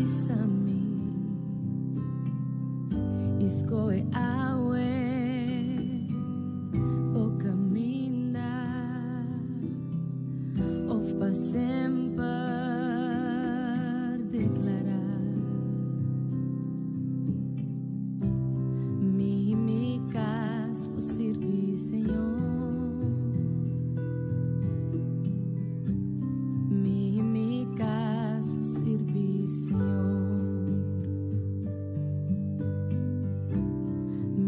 bisa mi i skohe awe bo kaminda òf pa semper deklará mi i mi kas lo sirbi Señor. Mi i mi kas lo sirbi Señor.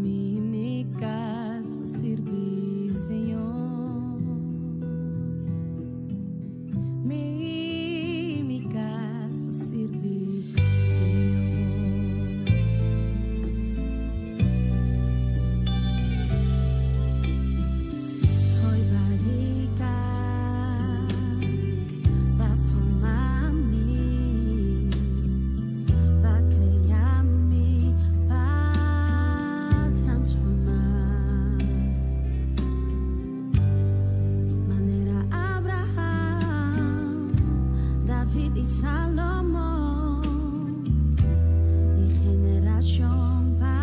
Mi i mi kas lo sirbi Señor. Mi i mi kas lo sirbi Señor. Fo'i barika b'a forma mi, b'a krea mi, b'a transformá. Manera Abraham, David i Salomon, di generashon pa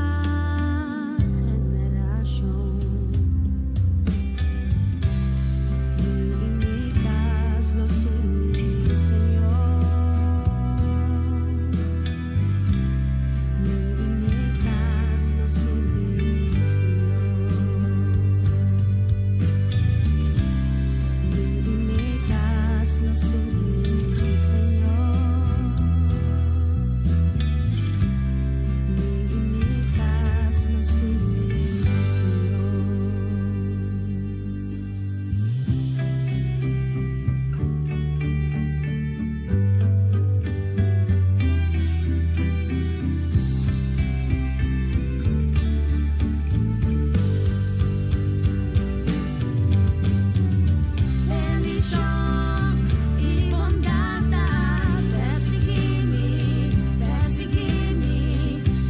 generashon. Mi i mi kas lo sirbi Señor. Mi i mi kas lo sirbi Señor. Mi i mi kas lo sirbi Señor. Mi i mi kas lo sirbi Señor. Bendishon i bondat ta persiguí mi, persiguí mi.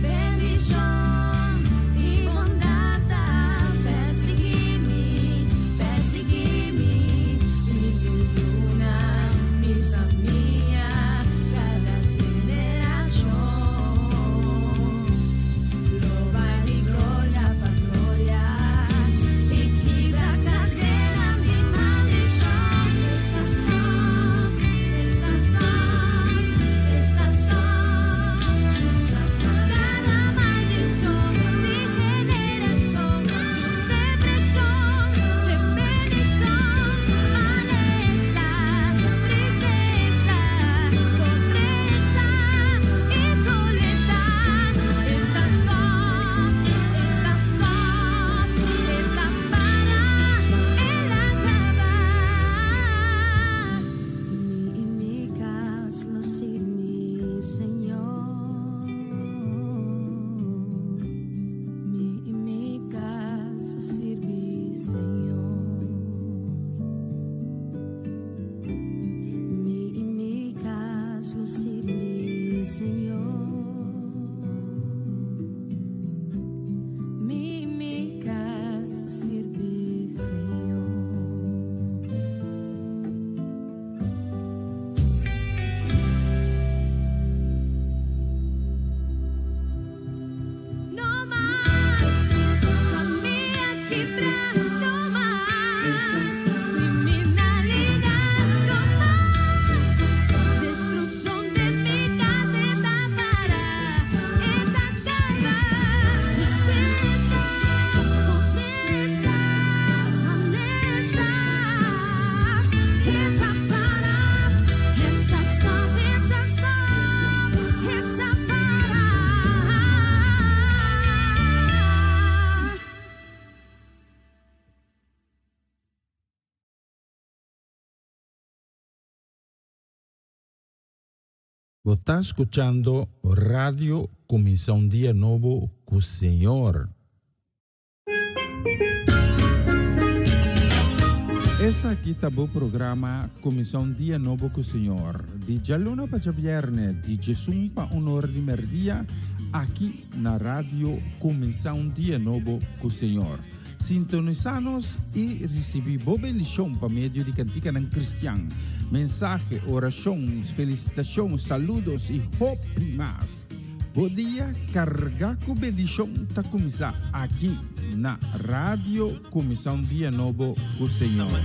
Bendishon i bondat ta persiguí mi, persiguí mi. Mi yunan, mi famia, kada generashon. Lo bai di gloria pa gloria i kibra kadena di maldishon. E ta stòp, e ta stòp, e ta stòp. Kada maldishon di generashon, di depreshon, di bendishon, malesa, tristesa, pobresa i soledat. E ta stòp, e ta stòp, e ta para, el a kaba. Mi i mi kas lo sirbi Señor. Mi i mi kas lo sirbi Señor. Mi i mi kas lo sirbi Señor. Mi i mi kas lo sirbi Señor. No mas famia kibrá, no mas kriminalidat, no mas destrukshon den mi kas e ta para, e ta kaba. Tristesa, pobresa, malesa, e ta para, e ta stòp, e ta stòp, e ta para. Bo ta skuchando Radio Kuminsá un Dia Nobo ku Señor. Esaki ta bo programa Kuminsá un Dia Nobo ku Señor, di djaluna pa djabièrnè, di djesun pa un or di mèrdia, aki na Radio Kuminsá un Dia Nobo ku Señor. Sintonisá nos i risibí bo bendishon pa medio di kantikanan kristian, mensahe, orashon, felisitashon, saludos i hopi mas. Bo dia kargá ku bendishon ta kuminsá aki na Radio Kuminsá un Dia Nobo ku Señor.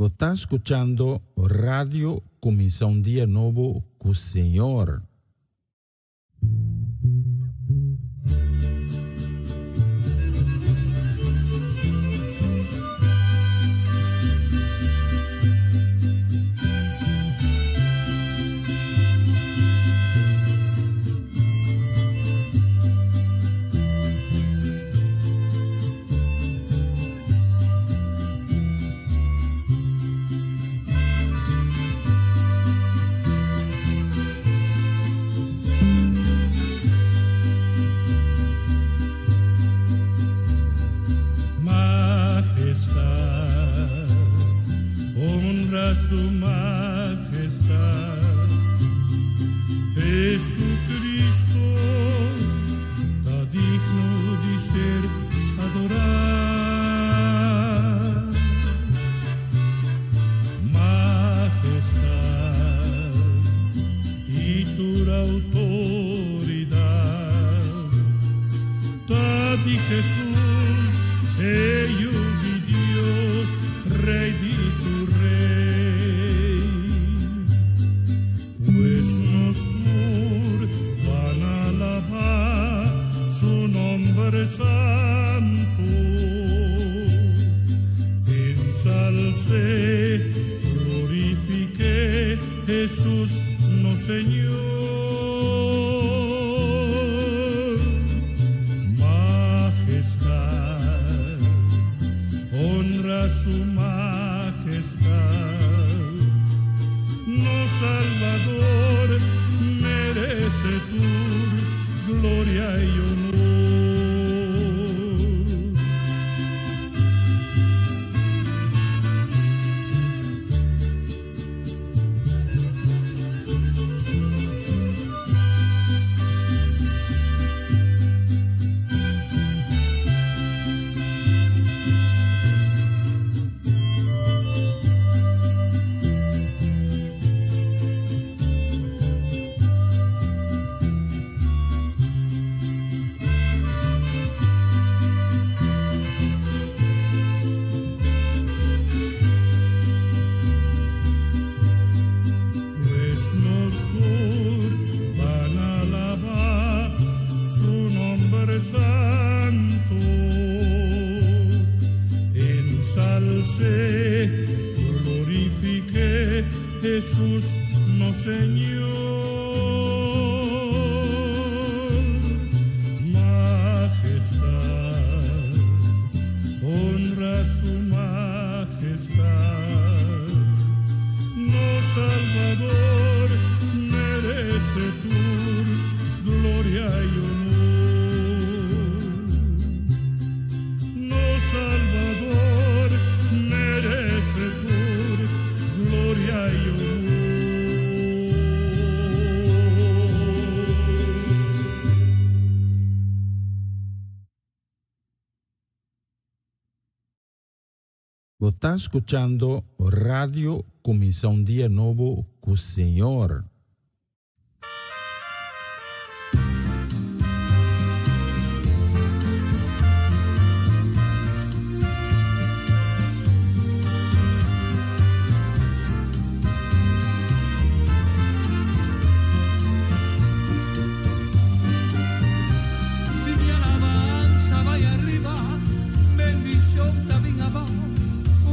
Bo ta skuchando Radio Kuminsá un Dia Nobo ku Señor. Majestad, honra su majestad. Jesucristo ta digno di ser adorá. Majestad i tur outoridat ta di Jesus, e Yu di Dios, Rei di tur rei. Pues nos tur ban alabá su nomber santu. Ensals'é, glorifik'é, Jesus nos Señor. Majestad, honra su majestad. Nos Salvador merece tur gloria i honor. Pues nos tur ban alabá su nomber santu. Ensals'é, glorifik'é, Jesus nos Señor. Majestad, honra su majestad. Nos Salvador merece tur gloria i honor. Nos Salvador merece tur gloria i honor. Bo ta skuchando Radio Kuminsá un Dia Nobo ku Señor. Si mi alabansa bai ariba, bendishon ta bin abou.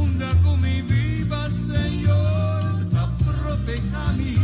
Unda ku mi biba, Señor ta protehá mi.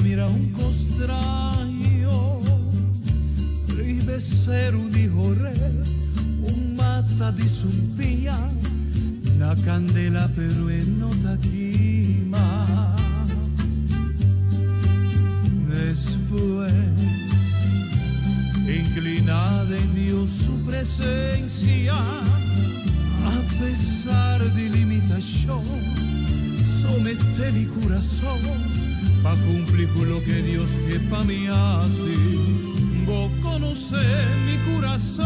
mira un kos straño riba e seru di Horeb, un mata di sumpiña na kandela pero e no ta kima. Despues, inkliná den Dios su presensia, a pesar di limitashon, someté mi kurason pa kumpli ku loke Dios ke pa mi hasi. Bo konosé mi kurason,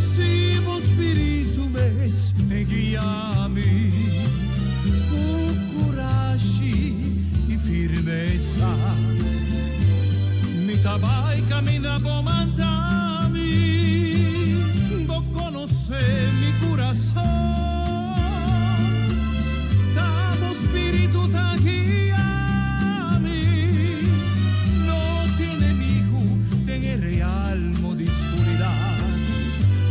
si bo spiritu mes guia mi ku kurashi i firmesa. Mi ta bai kaminda bo manda mi. Bo konosé mi kurason, ta bo spiritu ta guia mi. No tin enemigu den e realmo di skuridat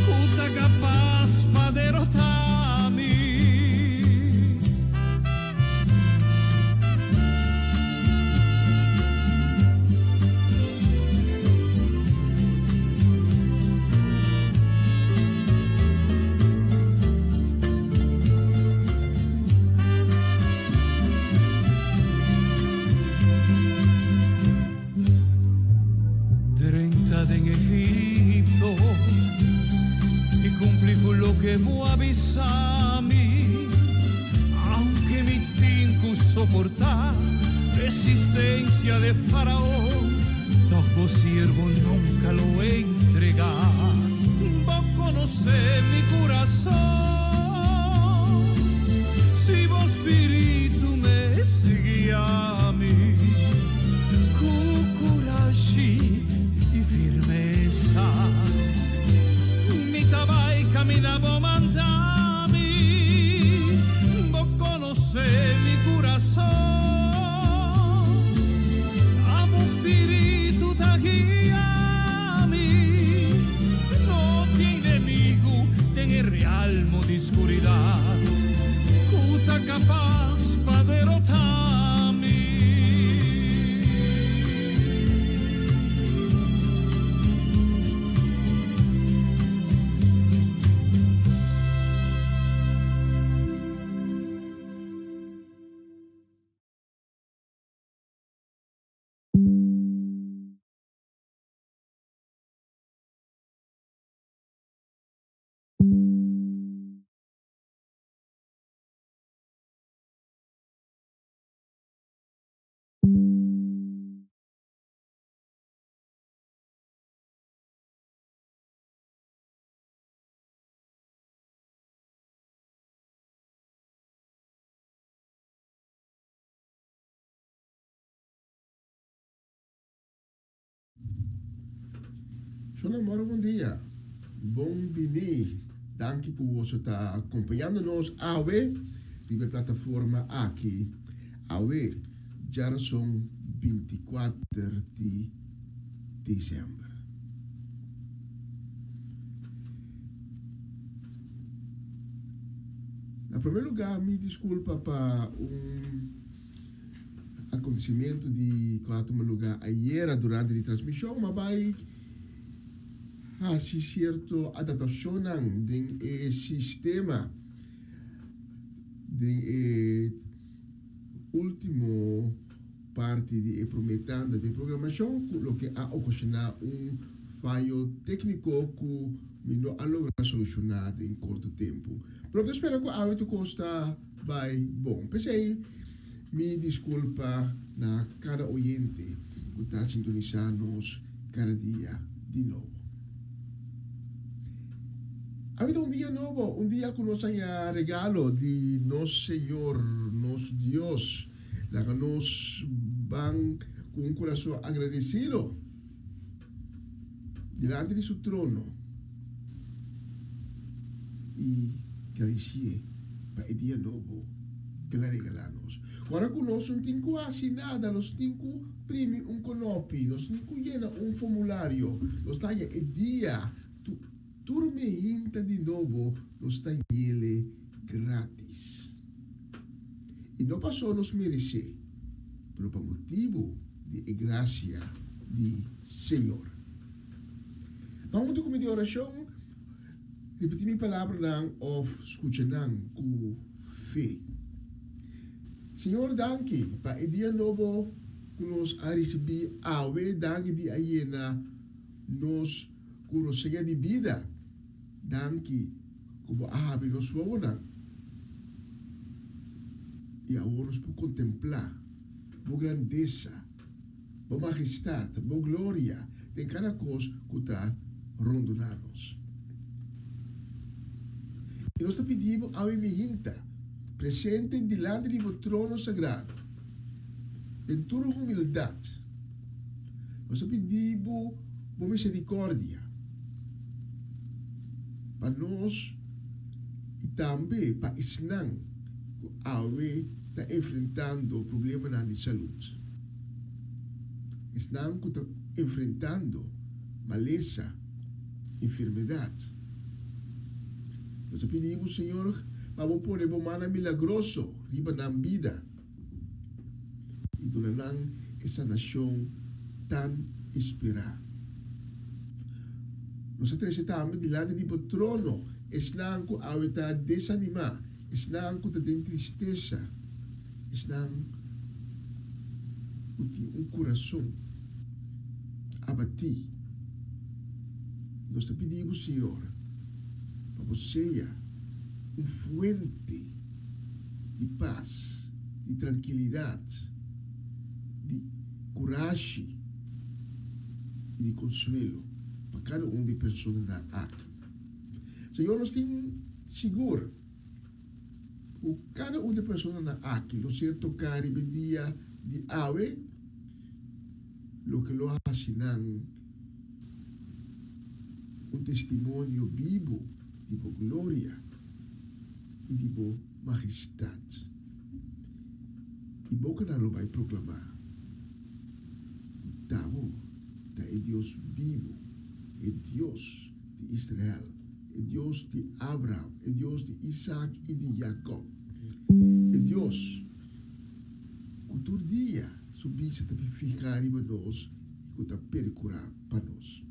ku ta kapas pa derotá mi. Drenta den Egipto i kumpli ku loke bo a bisa mi. Aunke mi tin ku soportá resistensia de Faraon, tòg bo siervo nunka lo entregá. Bo konosé mi kurason, si bo spiritu mes guia mi ku kurashi i firmesa. Mi ta bai kaminda bo manda. Mi, bo konosé mi kurason, ta bo spiritu ta guia mi. No tin enemigu den e realmo di skuridat ku ta kapas pa derotá mi. Shon Amor bon dia. Bon bini. Danki ku boso ta akompañando nos awe riba e plataforma aki. Awe djarason 24 di desèmber. Na promé lugá mi diskulpa pa un akontesimentu di ku a tuma lugá ayera durante di transmishon, ma bai hasi sierto adaptashonnan den e sistema den e último parti di e promé tanda di programashon ku loke a okashoná un fayo tékniko ku mi no a logra solushoná den korto tempu. Pero mi ta spera ku awe tur kos ta bai bon. P'esei mi diskulpa na kada oyente ku ta sintonisá nos kada dia di nobo. Awe ta un dia nobo, un dia ku nos haña regalo di nos Señor, nos Dios. Laga nos ban ku un kurason agradesido dilanti di su trono i gradisié pa e dia nobo ku el a regalá nos. Ora ku nos no tin ku hasi nada, nos tin ku primi un konopi, nos tin ku yena un formulario, nos ta haña e dia tur mehinta di nobo nos ta yele gratis. I no paso nos meresé. pero pa motibu di e grasia di Señor. Ban huntu ku mi den orashon, ripití mi palabranan òf skucha nan ku fe. Señor, danki pa e dia nobo ku nos a risibí awe, danki di a yena nos ku rosea di bida, danki ku bo a habri nos wowonan i awor nos por kontemplá bo grandesa, bo majestat, bo gloria den kada kos ku ta rondoná nos. I nos ta pidi bo awe mihinta, presente dilanti di bo trono sagrado, den tur humildat, nos ta pidi bo bo miserikòrdia pa nos i tambe pa esnan ku awe ta enfrentando problemanan di salud, esnan ku ta enfrentando malesa, enfermedat. Nos ta pidi bo, Señor, pa bo pone bo mannan milagroso riba nan bida i duna nan e sanashon tan esperá. Nos ta trese tambe dilanti di bo trono esnan ku awe ta desanimá, esnan ku ta den tristesa, esnan ku tin un kurason abatí. I nos ta pidi bo, Señor, pa bo sea un fuente di pas, di trankilidat, di kurashi i di konsuelo pa kada un di e personanan aki. Señor, nos tin sigur ku kada un di e personanan aki lo ser toká riba e dia di awe, loke lo hasi nan un testimonio bibu di bo gloria i di bo majestat. I bokanan lo bai proklamá ku ta bo ta e Dios bibu, e Dios di Israel, e Dios di Abraham, e Dios di Isaak i di Jakòb, e Dios ku tur dia su bista ta fihá riba nos i ku ta perkurá pa nos.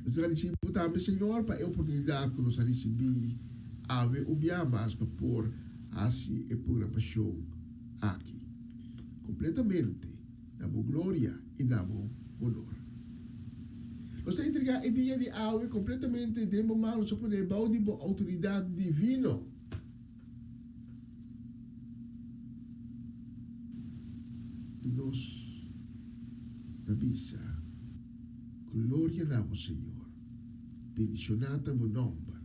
Nos ta gradisí bo tambe, Señor, pa e oportunidat ku nos a risibí awe un bia mas pa por hasi e programashon aki kompletamente na bo gloria i na bo honor. Nos ta entregá e dia di awe kompletamente den bo man, nos ta pone bou di bo outoridat divino. I nos ta bisa, Gloria na bo, Señor. Bendishoná ta bo nòmber.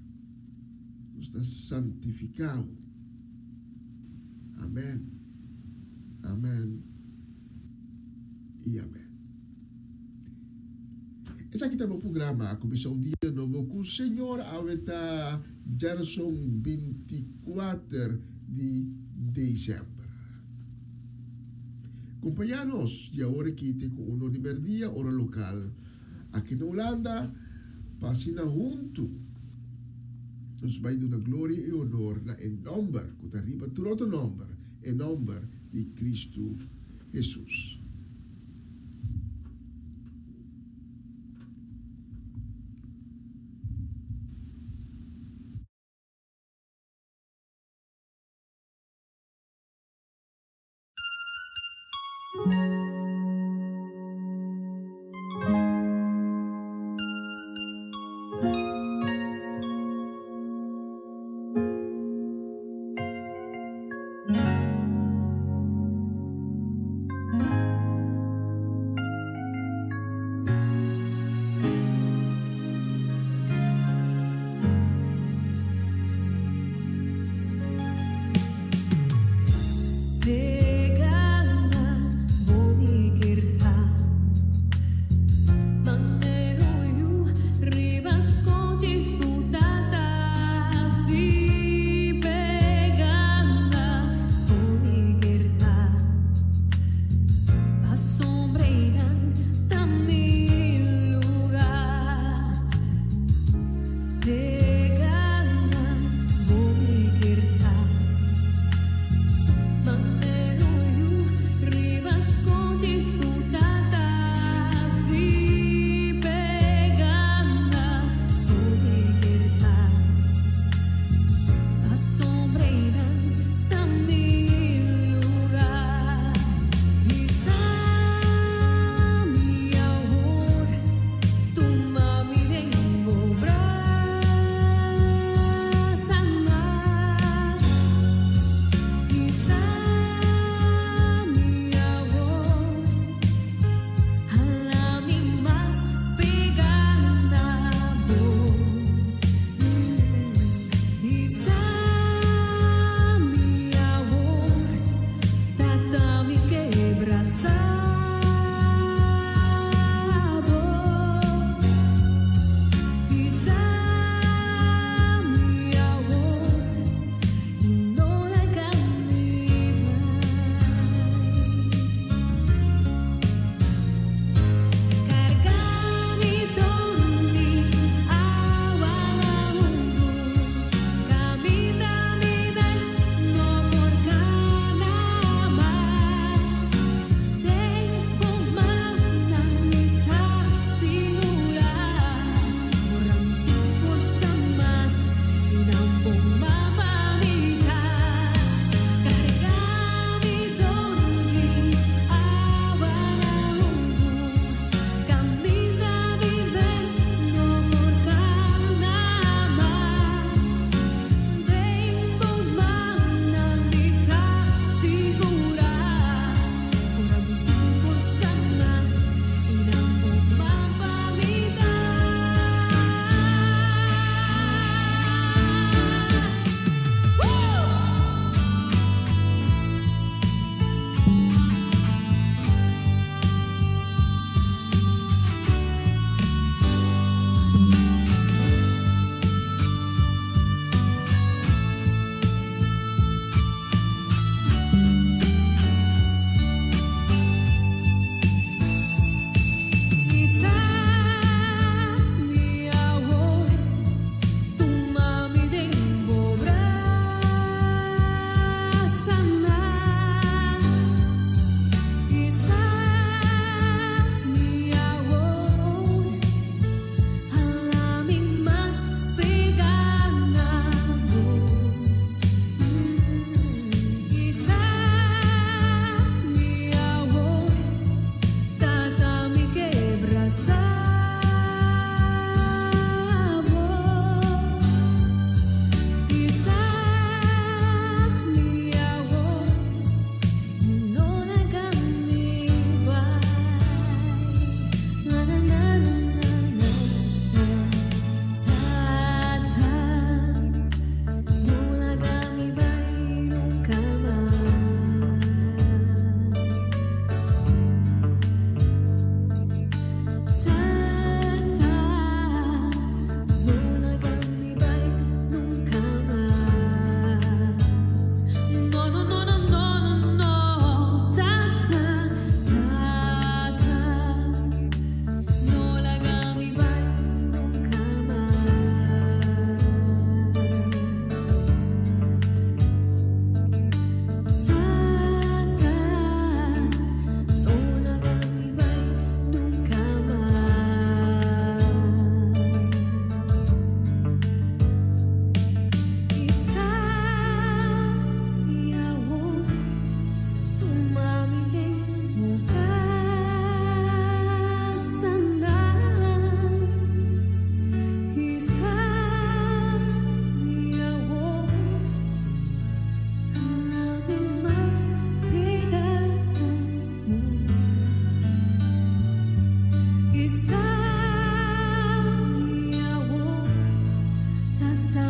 Nos ta santifiká bo. Amèn, amèn i amèn. Esaki ta bo programa a kuminsá un dia nobo ku Señor. Awe ta djarason 24 di desèmber. Kompañá nos di awor aki te ku uno di mèrdia ora lokal aki na Hulanda pa asina huntu nos bai duna gloria i honor na e nòmber ku ta riba tur otro nòmber, e nòmber di Kristu Hesus. Pega na bo.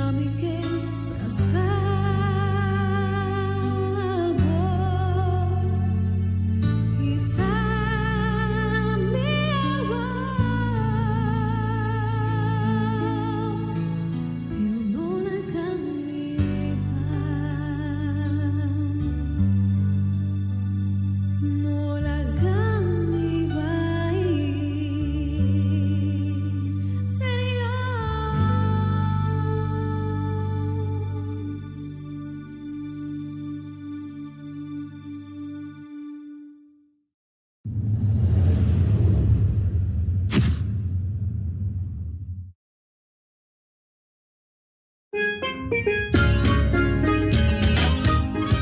Mi ke brasa bo Hisa mi awor Pero no laga mi bai No laga mi bai Señor.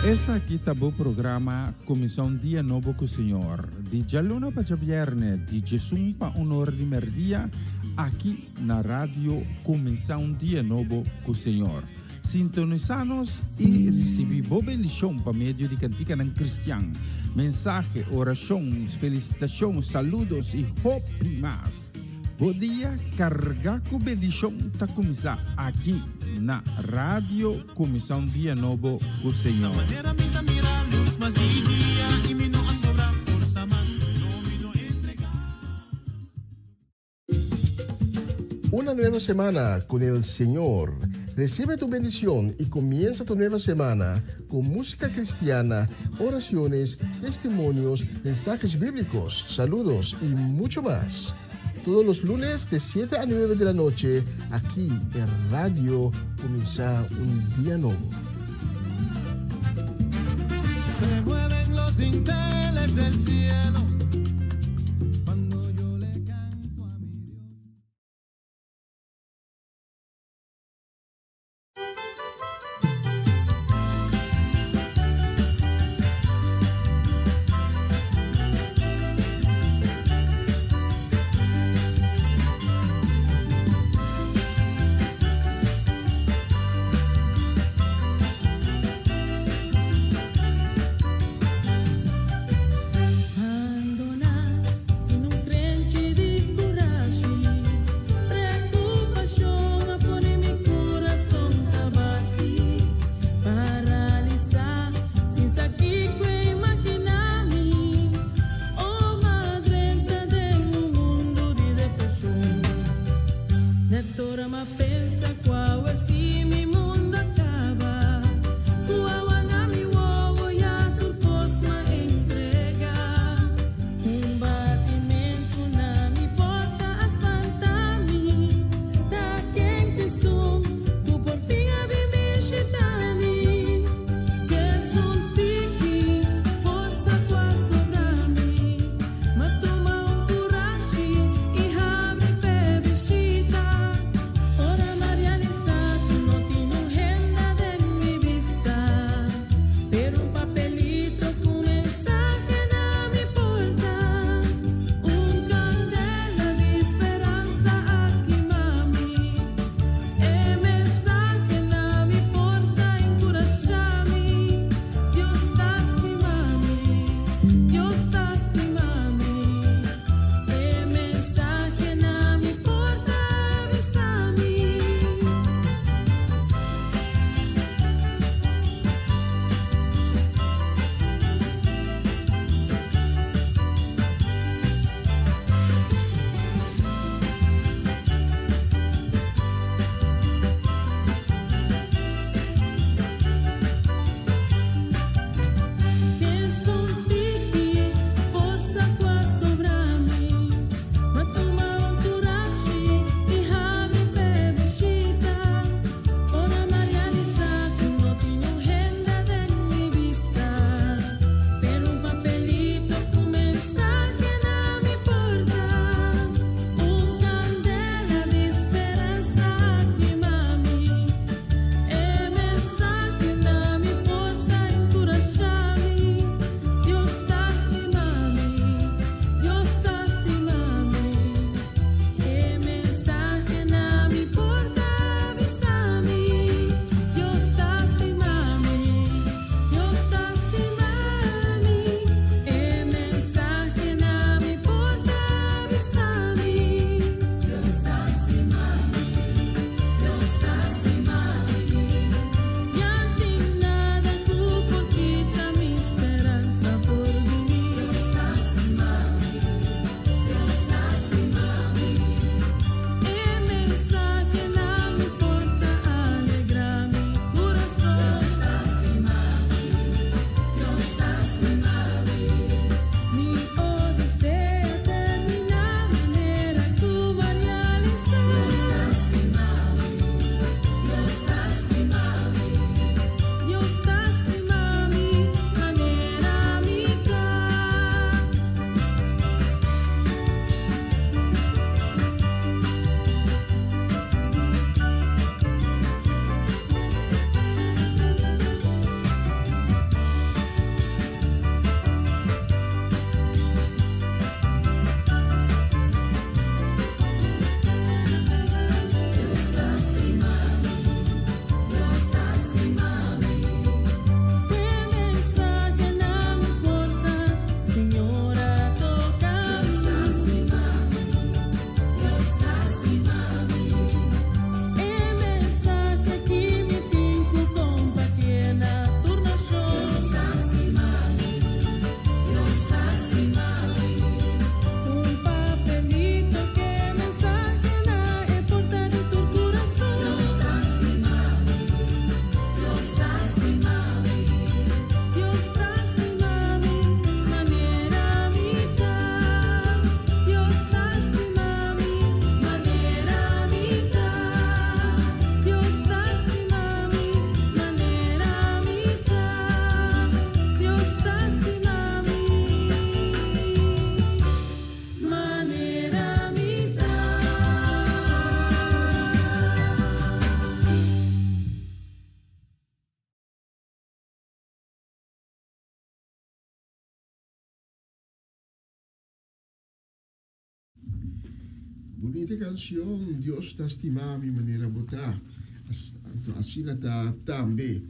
Esaki ta bo programa Kuminsá un Dia Nobo ku Señor, di djaluna pa djabièrnè, di djesun pa un or di mèrdia, aki na Radio Kuminsá un Dia Nobo ku Señor. Sintonisá nos i risibí bo bendishon pa medio di kantikanan kristian, mensahe, orashon, felisitashon, saludos i hopi mas. Bo dia kargá ku bendishon ta kuminsá aki na Radio Kuminsá un Dia Nobo ku Señor. Una nueva semana con el Señor. Recibe tu bendición y comienza tu nueva semana con música cristiana, oraciones, testimonios, mensajes bíblicos, saludos y mucho más. Todos los lunes de 7 a 9 de la noche, aquí en Radio Comienza un Día Nuevo. Se mueven los dinteles del cielo cuando yo le canto a mi Dios. Bunita canción, Dios ta stima mi manera bo ta. Anto asina ta tambe.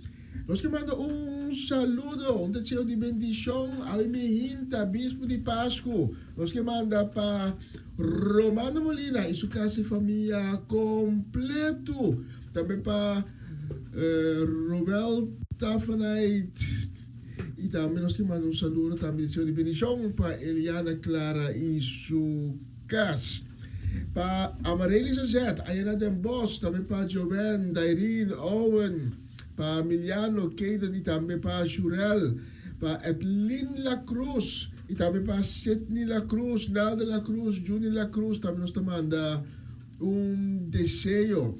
Nos ke manda un saludo, un deseo di bendicion awe mi hinta, Bispo di Pascu. Nos ke manda pa Romano Molina y su casa y famia completo. Tambe pa Robel Tafanait. Y tambe nos ke manda un saludo tambe deseo di bendicion pa Eliana Clara y su cas. Pa Amarelisa Zet, Ayana Den Bosch, tambe pa Joanne, Dairine, Owen, pa Miliano, Keiden y tambe pa Jurel, pa Edlin La Cruz y tambe pa Sidney La Cruz, Nalda La Cruz, Juni La Cruz, tambe nos ta manda un deseo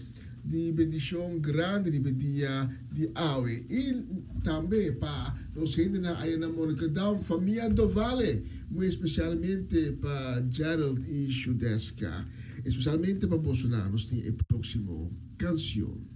di bendicion grandi riba e dia di awe y tambe pa nos hendenan aya na Monnikendam, famia Dovale, muy especialmente pa Gerald y Shudeska, especialmente pa bosonan nos tin e proximo cancion.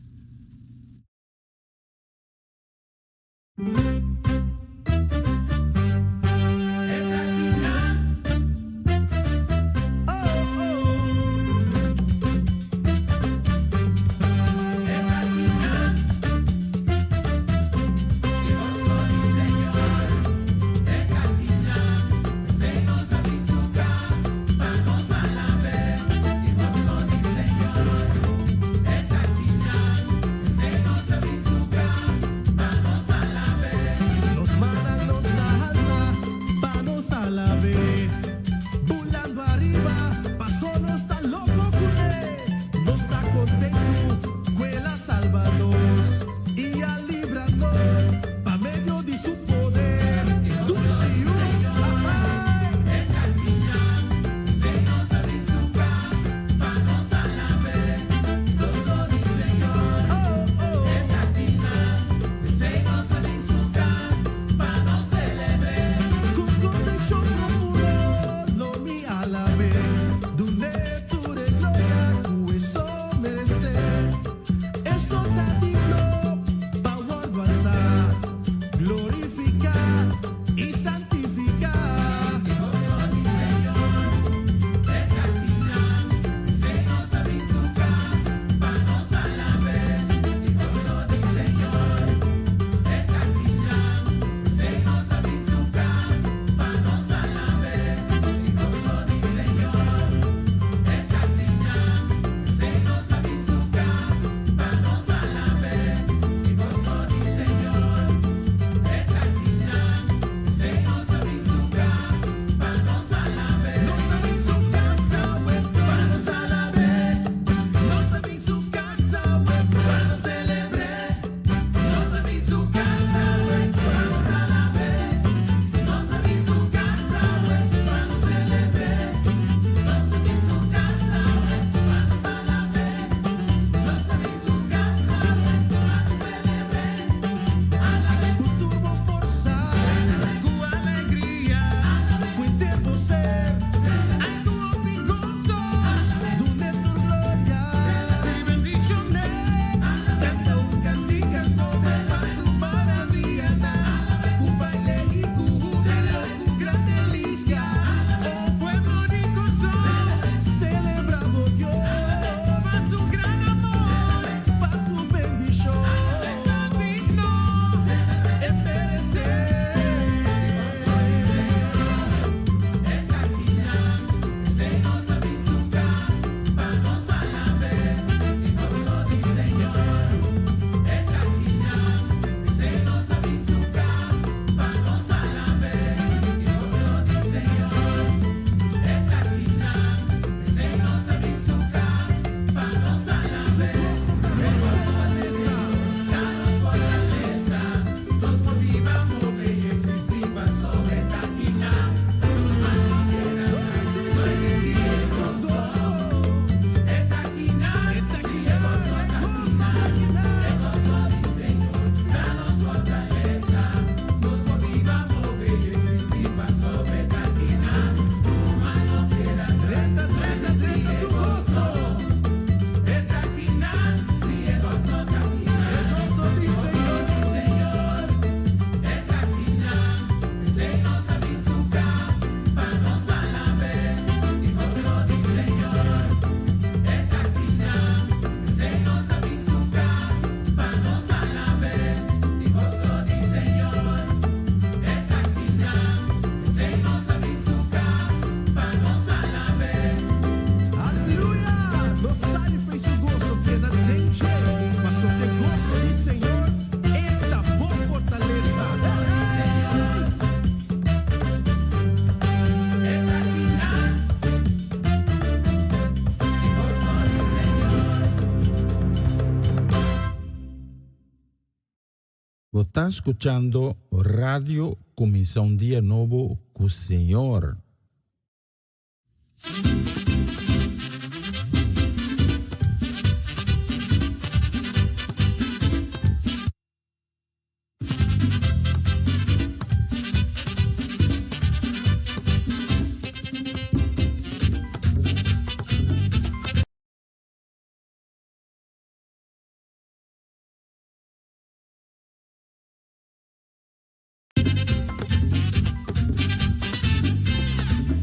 Bo ta skuchando Radio Kuminsá un Dia Nobo ku Señor.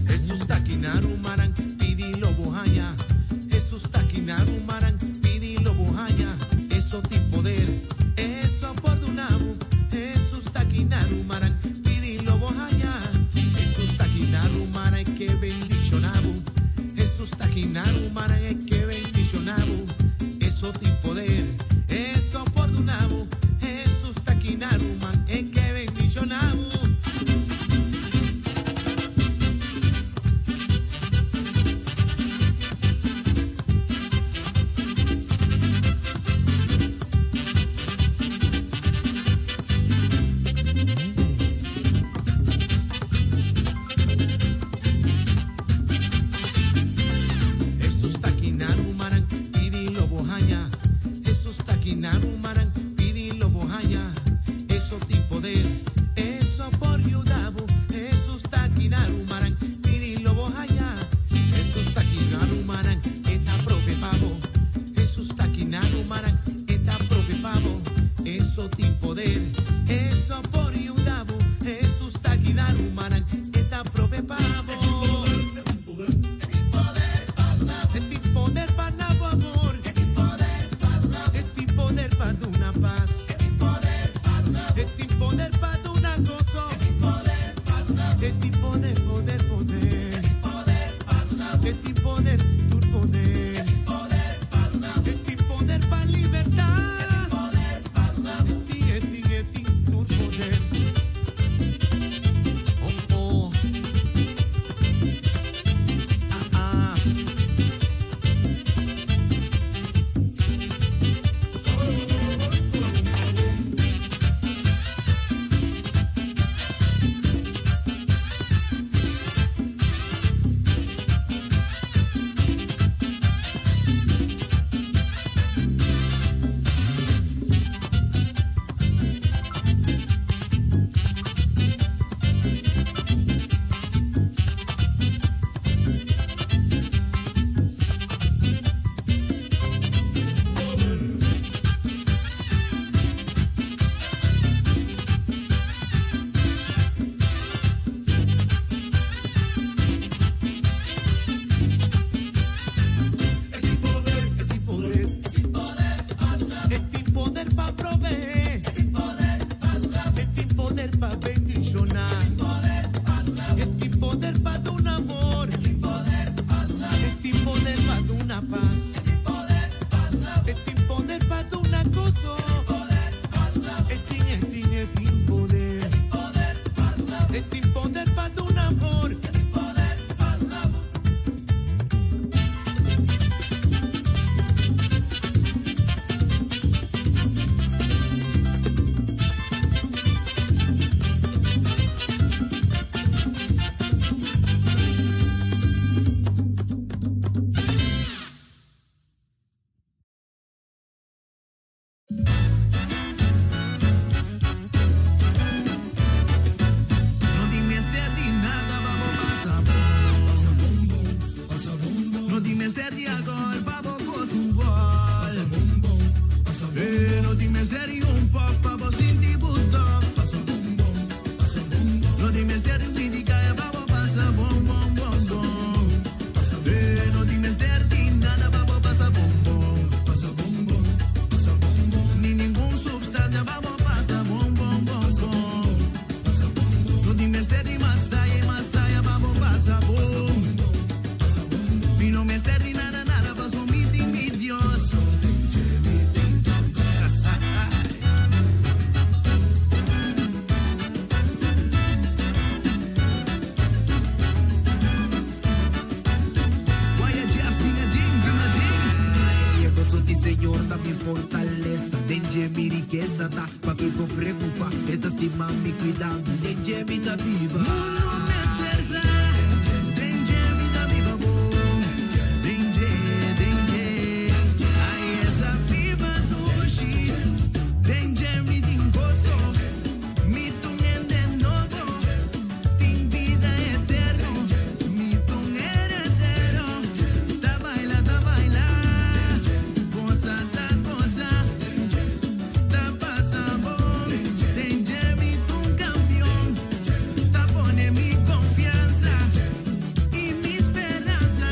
Jesús ta aki na rumannan, pidi lo bo haña. Jesús ta aki na rumannan, pidi lo bo haña. Eso tin poder, eso por duna bo. Jesús ta aki na rumannan, pidi lo bo haña. Jesús ta aki na rumannan, e ke bendiciona bo. Jesús ta aki na rumannan, e ke bendiciona bo. Eso tin poder, eso por duna bo. Jesús ta aki na ruman, e ke bendiciona bo. Jesús ta aki na rumannan, pidi lo bo haña. Jesús ta aki na rumannan, pidi lo bo haña. Eso tin poder, eso por yuda bo. Jesús ta aki na rumannan, pidi lo bo haña. Jesús ta aki na rumannan, e ta prove pa bo. Jesús ta aki na rumannan, e ta prove pa bo. Eso tin poder, eso por yuda bo. Jesús ta aki na rumannan, e ta prove pa bo. E tin poder pa duna bo amor. E tin poder pa duna pas. E tin poder pa duna goso. E tin poder, poder, poder. E tin poder, tur poder. E tin poder pa libertá. E tin, e tin, e tin tur poder. Oh, oh. Ah, ah. E tin poder, e tin poder pa proveé. E tin poder pa bendishoná. E tin poder pa duna amor. E tin poder pa duna pas. E tin poder pa duna goso. E tin, e tin, e tin poder. E tin poder pa duna amor. mi rikesa ta, pakiko preocupa, e ta stima mi, cuida mi, den dje mi ta biba. Mundo mester sa, den dje mi ta biba bon, den dje, den dje, ai esta biba dushi, den dje mi tin goso, mi t'un hende nobo, tin bida eterno, mi t'un heredero, ta baila, ta baila, goza, ta goza, ta pasa bon, den dje mi t'un campeon, ta pone mi confianza y mi speranza,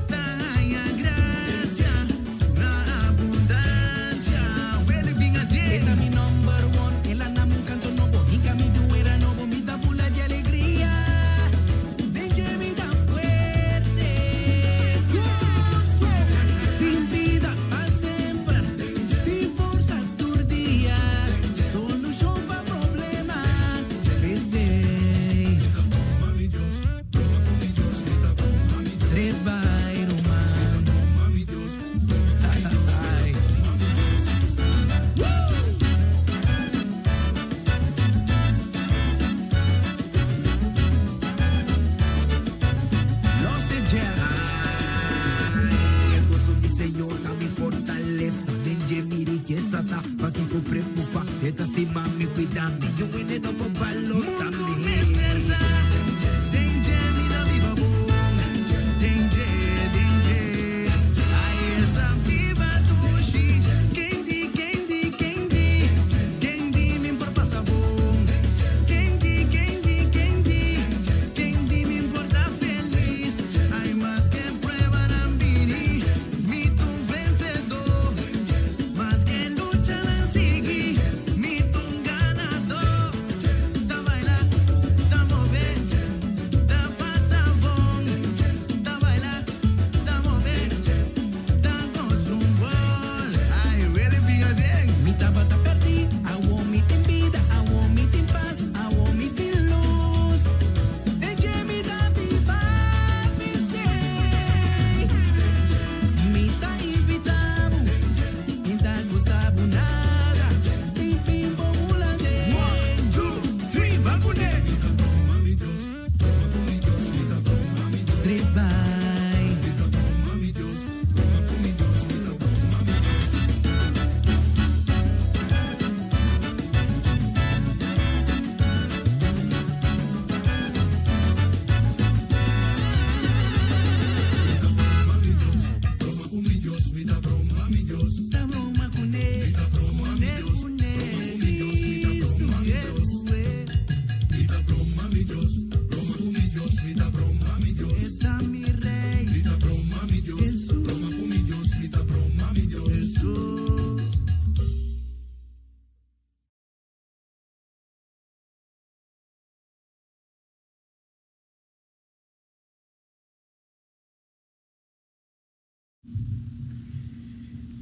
ta haya gracia na abundancia. Wele bin aden. E ta mi number one, el a na mi un canto nobo, hinca mi di un era nobo, mi ta bula di alegria, den dje mi ta fuerte. Tin bida pa semper, tin forsa tur dia, solucion pa problema, p'esey. Straight by ruman. Ay. Los Jam. Ay, e goso di Señor ta mi fortalesa, den dje mi rikesa ta, pakiko preocupa, e ta stima mi, cuida mi, yu hende no por balota mi. Mundo mester sa, den dje mi ta biba bon, den dje, den dje, ay esta biba dushi, ken di, ken di, ken di, ken di mi por pasa bon, ken di, ken di, ken di, ken di mi por ta felis, ay maske pruebanan bini, mi t'un vencedor, maske luchanan sigui, mi t'un ganador, ta baila, ta move, ta pasa bon, ta baila, ta move, ta goza un gol, ay really big again. Mi tabata perdi, awo mi tin bida, awo mi tin paz, awo mi tin luz. Den dje mi ta biba, p'esey. Mi ta invitabo, mi ta gustabo nada. Pim pim bo hulandes. One, two, three, ban pone. Straight by. Ta broma cune, cune, cune, Cristo Jesús. E ta mi rey. Jesús. Jesús.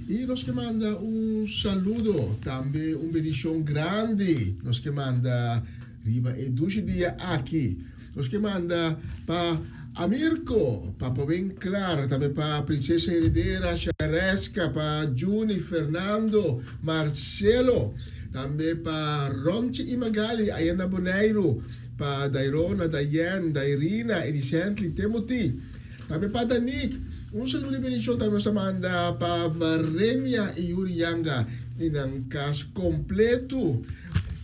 I nos ke manda un saludo, tambe un bendishon grandi nos ke manda riba e dushi dia aki. Nos ke manda pa Amirko, pa Poben Clara, tambe pa Princesa Heredera, Shareska, pa Juni, Fernando, Marcelo, tambe pa Ronchi i Magali aya na Boneiru, pa Dairona, Dayen, Dairina, Edicently, Timothy. Tambe pa Danique. Un saludo di bendicion tambe nos ta manda pa Varenia y Yuri Yanga y nan cas completo.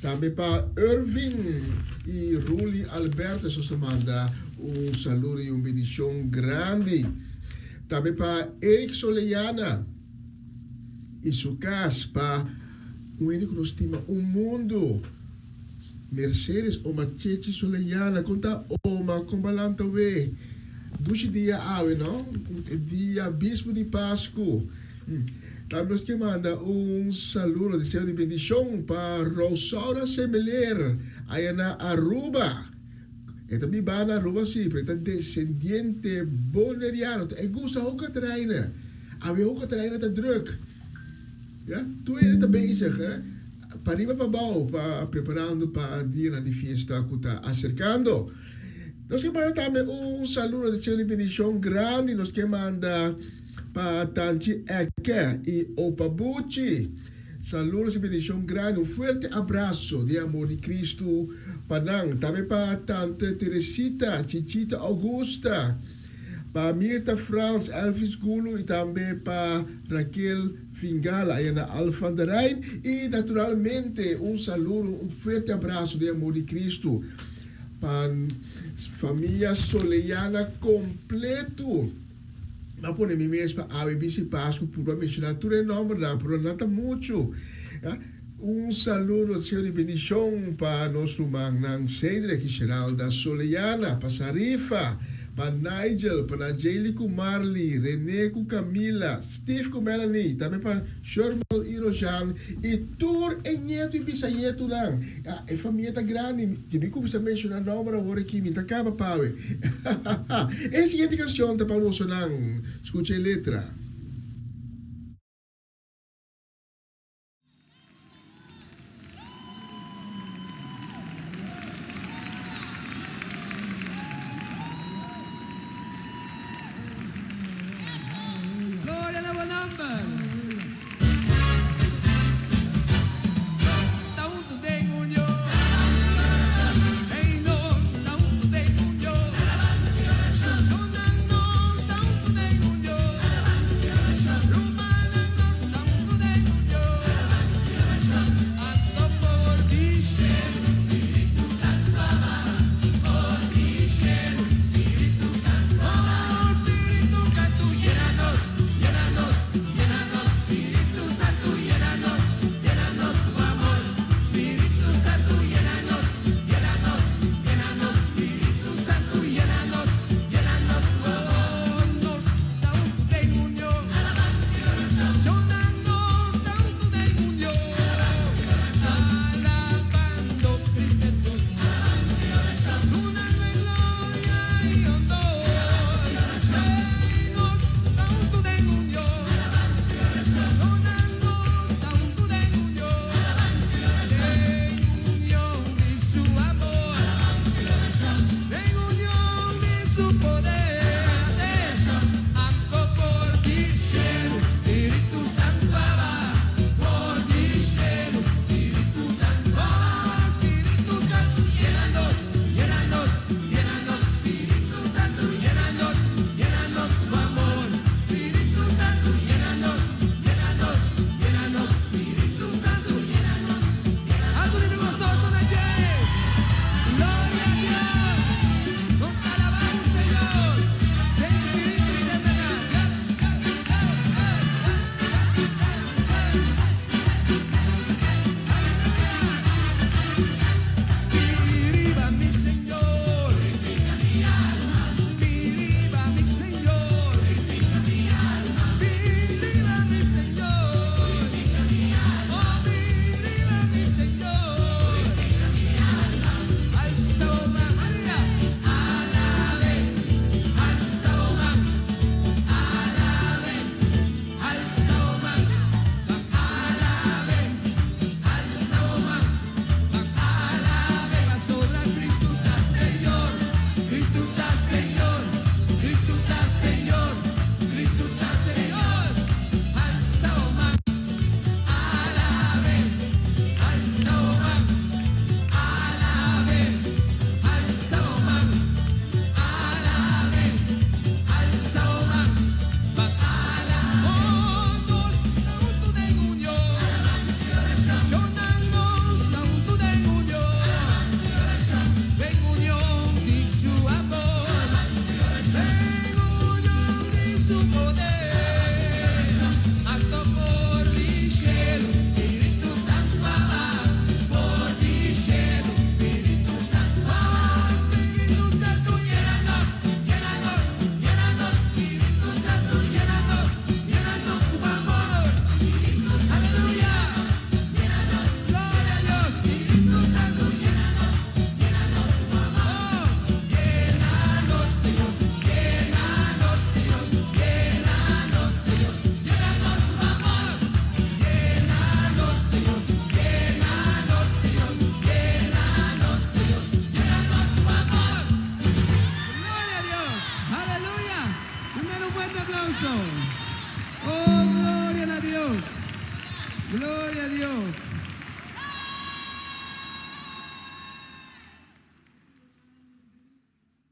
Tambe pa Irving y Ruli Albertus nos ta manda un saludo y un bendicion grandi. Tambe pa Eric Soleyana y su cas, pa un hende cu nos stima un mundo. Mercedes Oma Chechi Soleyana kon ta Oma kon balanta we dushi dia awe no e dia bispo di Pascu tambe nos ke manda un saludo deseo di bendicion pa Rosaura Semeler aya na Aruba e ta biba na Aruba si pero e ta descendiente Boneriano e gusta hoka traina awe hoka traina ta druk ya tur hende ta bezig he. Pariba pabou pa preparando pa dianan di fiesta ku ta aserkando. Nos ke manda tambe un saludo, deseo di bendishon grandi nos ke manda pa Tanchi Eke i Opa Buchi. Saludos y bendicion grandi, un fuerte abrazo di amor di Cristo pa nan. Tambe pa Tante Teresita, Chichita Augusta, pa Mirta Frans, Elvis Gulu y tambe pa Raquel Fingala aya na Alphen aan de Rijn. Y naturalmente un saludo, un fuerte abrazo di amor di Cristo pa famia Soleana completo. Mi a pone mi mes pa awe bisti Pascu purba menciona tur e nombernan, pero nan ta muchu. Un saludo deseo di bendicion pa nos rumannan Cedric y Geralda Soleana, pa Sarifa, pa Nigel, pa Najely cu Marley, Rene cu Camila, Steve cu Melanie, tambe pa Shermal y Rojan y tur e nieto y bisañetonan. E famia ta grandi, si mi cuminsa menciona nomber awor aki mi ta caba pawe. E siguiente cancion ta pa bosonan, scucha e letra. Gloria na bo nomber. Nos ta huntu den union. Hey, nos ta huntu den union. Shonnan, nos ta huntu den union.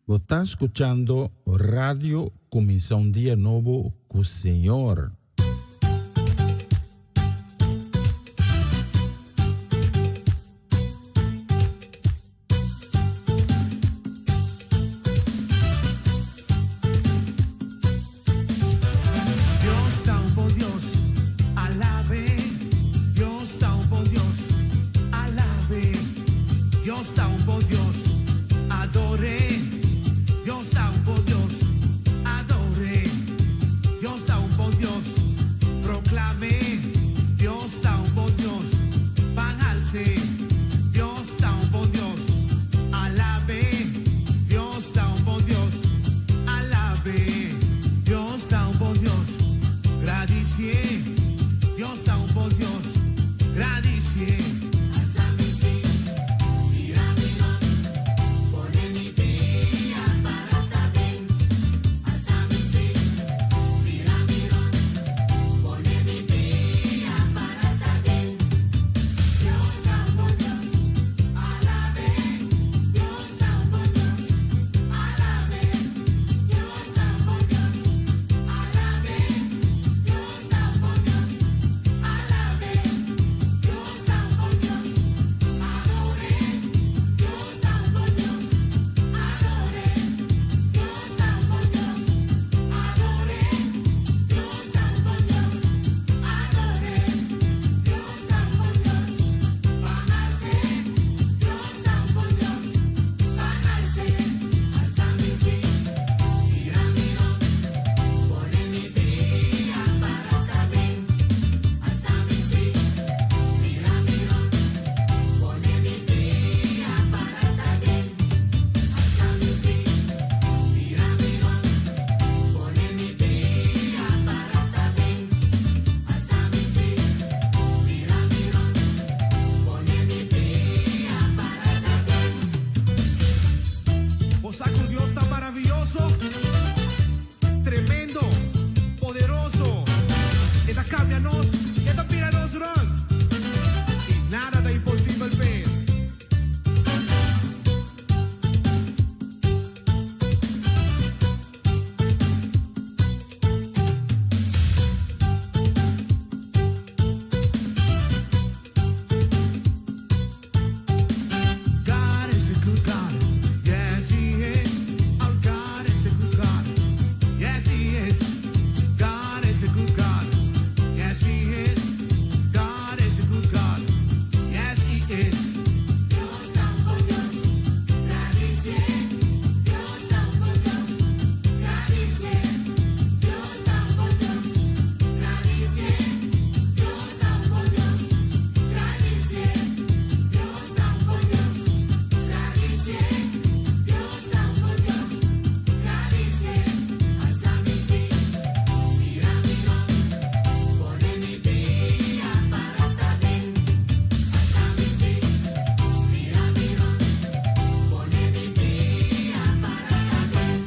Bo ta skuchando Radio Kuminsá un Dia Nobo ku Señor. Dios ta un bon Dios, alabe. Dios ta un bon Dios, alabe. Dios ta un bon Dios, adore. Dios ta un bon Dios, adore. Dios ta un bon Dios, proclame. Dios ta un bon Dios, ban alce. Dios ta un bon Dios, alabe. Dios ta un bon Dios, alabe. Dios ta un bon Dios, gradicie. Dios ta un bon Dios, gradicie. O sa ku Dios ta maravioso, tremendo, poderoso. E ta kambia nos, e ta bira nos rònt. I nada ta imposibel p'e. God is a good God. Yes, He is. Our God is a good God. Yes, He is. God is a good God. Yes, He is. God is a good God. Yes, He is. Dios ta un bon Dios, gradicie. Dios ta un bon Dios, gradicie. Dios ta un bon Dios, gradicie. Dios ta un bon Dios, gradicie. Dios ta un bon Dios, gradicie. Dios ta un bon Dios, gradicie. Alsa mi sí, bira mi rònt, pone mi pia para saber. Alsa mi sí, bira mi rònt, pone mi pia para saber.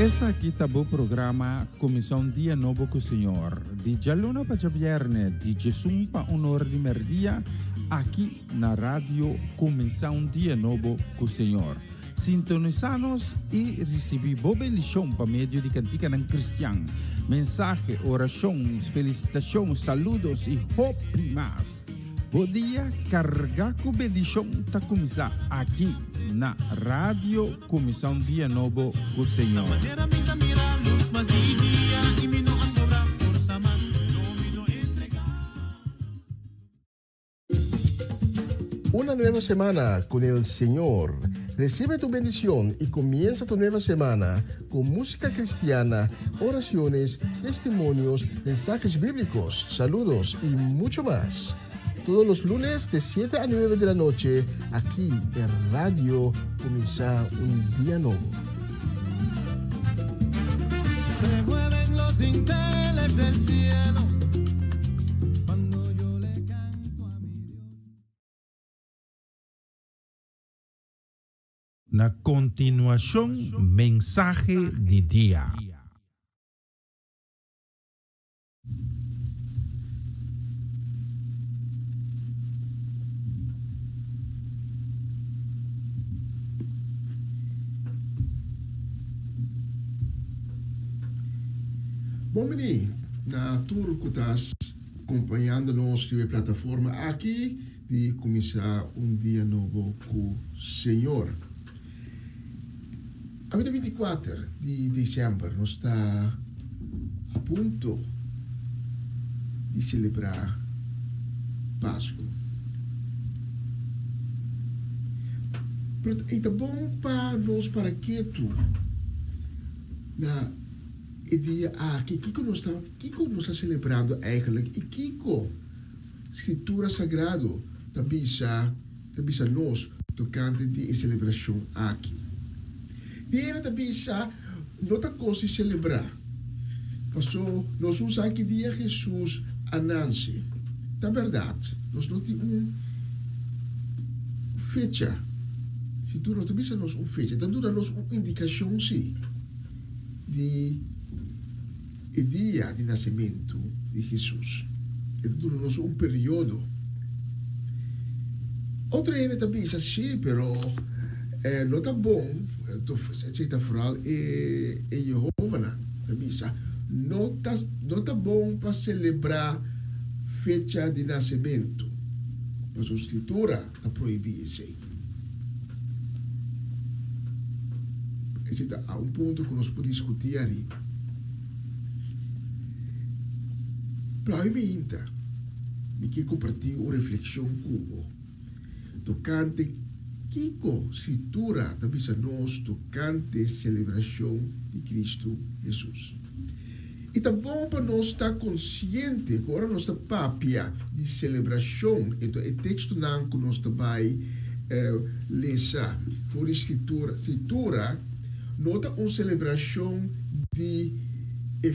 Esaki ta bo programa Kuminsá un Dia Nobo ku Señor, di djaluna pa djabièrnè, di djesun pa un or di mèrdia, aki na Radio Kuminsá un Dia Nobo ku Señor. Sintonisá nos i risibí bo bendishon pa medio di kantikanan kristian, mensahe, orashon, felisitashon, saludos i hopi mas. Bo dia kargá ku bendishon ta kuminsá aki na Radio Kuminsá un Dia Nobo ku Señor. Una nueva semana con el Señor. Recibe tu bendición y comienza tu nueva semana con música cristiana, oraciones, testimonios, mensajes bíblicos, saludos y mucho más. Todos los lunes de 7 a 9 de la noche, aquí en Radio Comienza un Día Nuevo. Se mueven los dinteles del cielo cuando yo le canto a mi Dios. Na kontinuashon mensahe di dia. Bon bini na tur ku ta kompañando nos riba e plataforma aki di kuminsá un dia nobo ku Señor. Awe ta 24 di desèmber, nos ta a punto di selebrá Pasku. Pero e ta bon pa nos para ketu na e dia aki. Kiko nos ta, kiko nos ta selebrando eigenlijk i kiko Skritura Sagrado ta bisa, ta bisa nos tokante di e selebrashon aki? Di hende ta bisa, No ta kos di selebrá, paso nos un sa ki dia Hesus a nanse. Ta bèrdat, nos no tin un fecha. Skritura no ta bisa nos un fecha, e ta duna nos un indikashon sí di e dia di nasementu di Hesus. E ta duna nos un periodo. Otro hende ta bisa, Sí, pero no ta bon, esei ta foral e Yehovanan ta bisa, no ta no ta bon pa selebrá fecha di nasementu, pasobra Skritura ta prohibí esei. Esei ta un punto ku nos por diskutí ariba. Pero awe mainta mi ke kompartí un reflekshon ku bo tokante kiko Skritura ta bisa nos tokante selebrashon di Kristu Hesus. I ta bon pa nos ta konsiente ku ora nos ta papia di selebrashon, enton e tekstonan ku nos ta bai lesa for di Skritura, Skritura no ta un selebrashon di e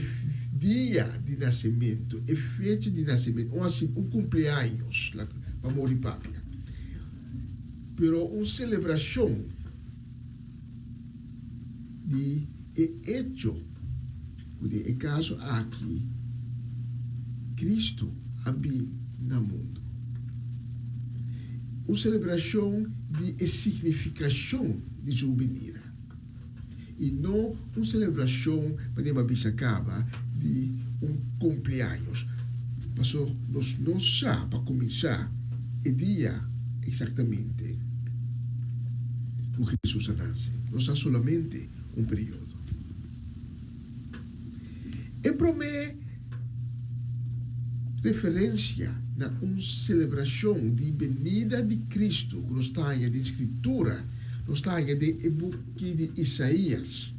dia di nasementu, e fecha di nasementu, un asi un kumpleaños, pa mor di papia, pero un selebrashon di e echo ku den e kaso aki Kristu a bin na mundu. Un selebrashon di e signifikashon di su binida i no un selebrashon manera mi a bisa kaba di un kumpleaños. Paso nos no sa pa kuminsá e dia eksaktamente ku Hesus a nase. Nos sa solamente un periodo. E promé referensia na un selebrashon di benida di Kristu ku nos ta haña den Skritura, nos ta haña den e buki di Isaías.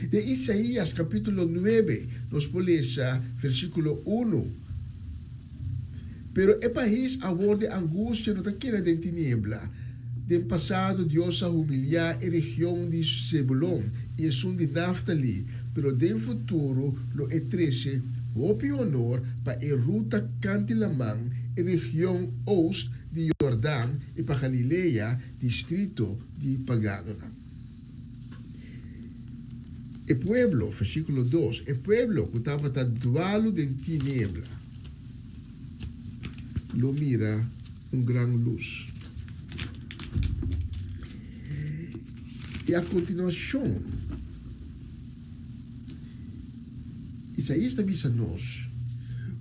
Den Isaías kapítulo nuebe nos por lesa versíkulo unu, Pero e pais awor di angustia no ta keda den tiniebla. Den pasado Dios a humiliá e region di Zebulon i esun di Naftali, pero den futuro lo e trese hopi honor pa e ruta kanti laman, e region oost di Jordan i pa Galilea, distrito di paganonan. E pueblo, versíkulo dos, e pueblo ku tabata dualu den tiniebla lo mira un gran lus. I a kontinuashon, Isaías ta bisa nos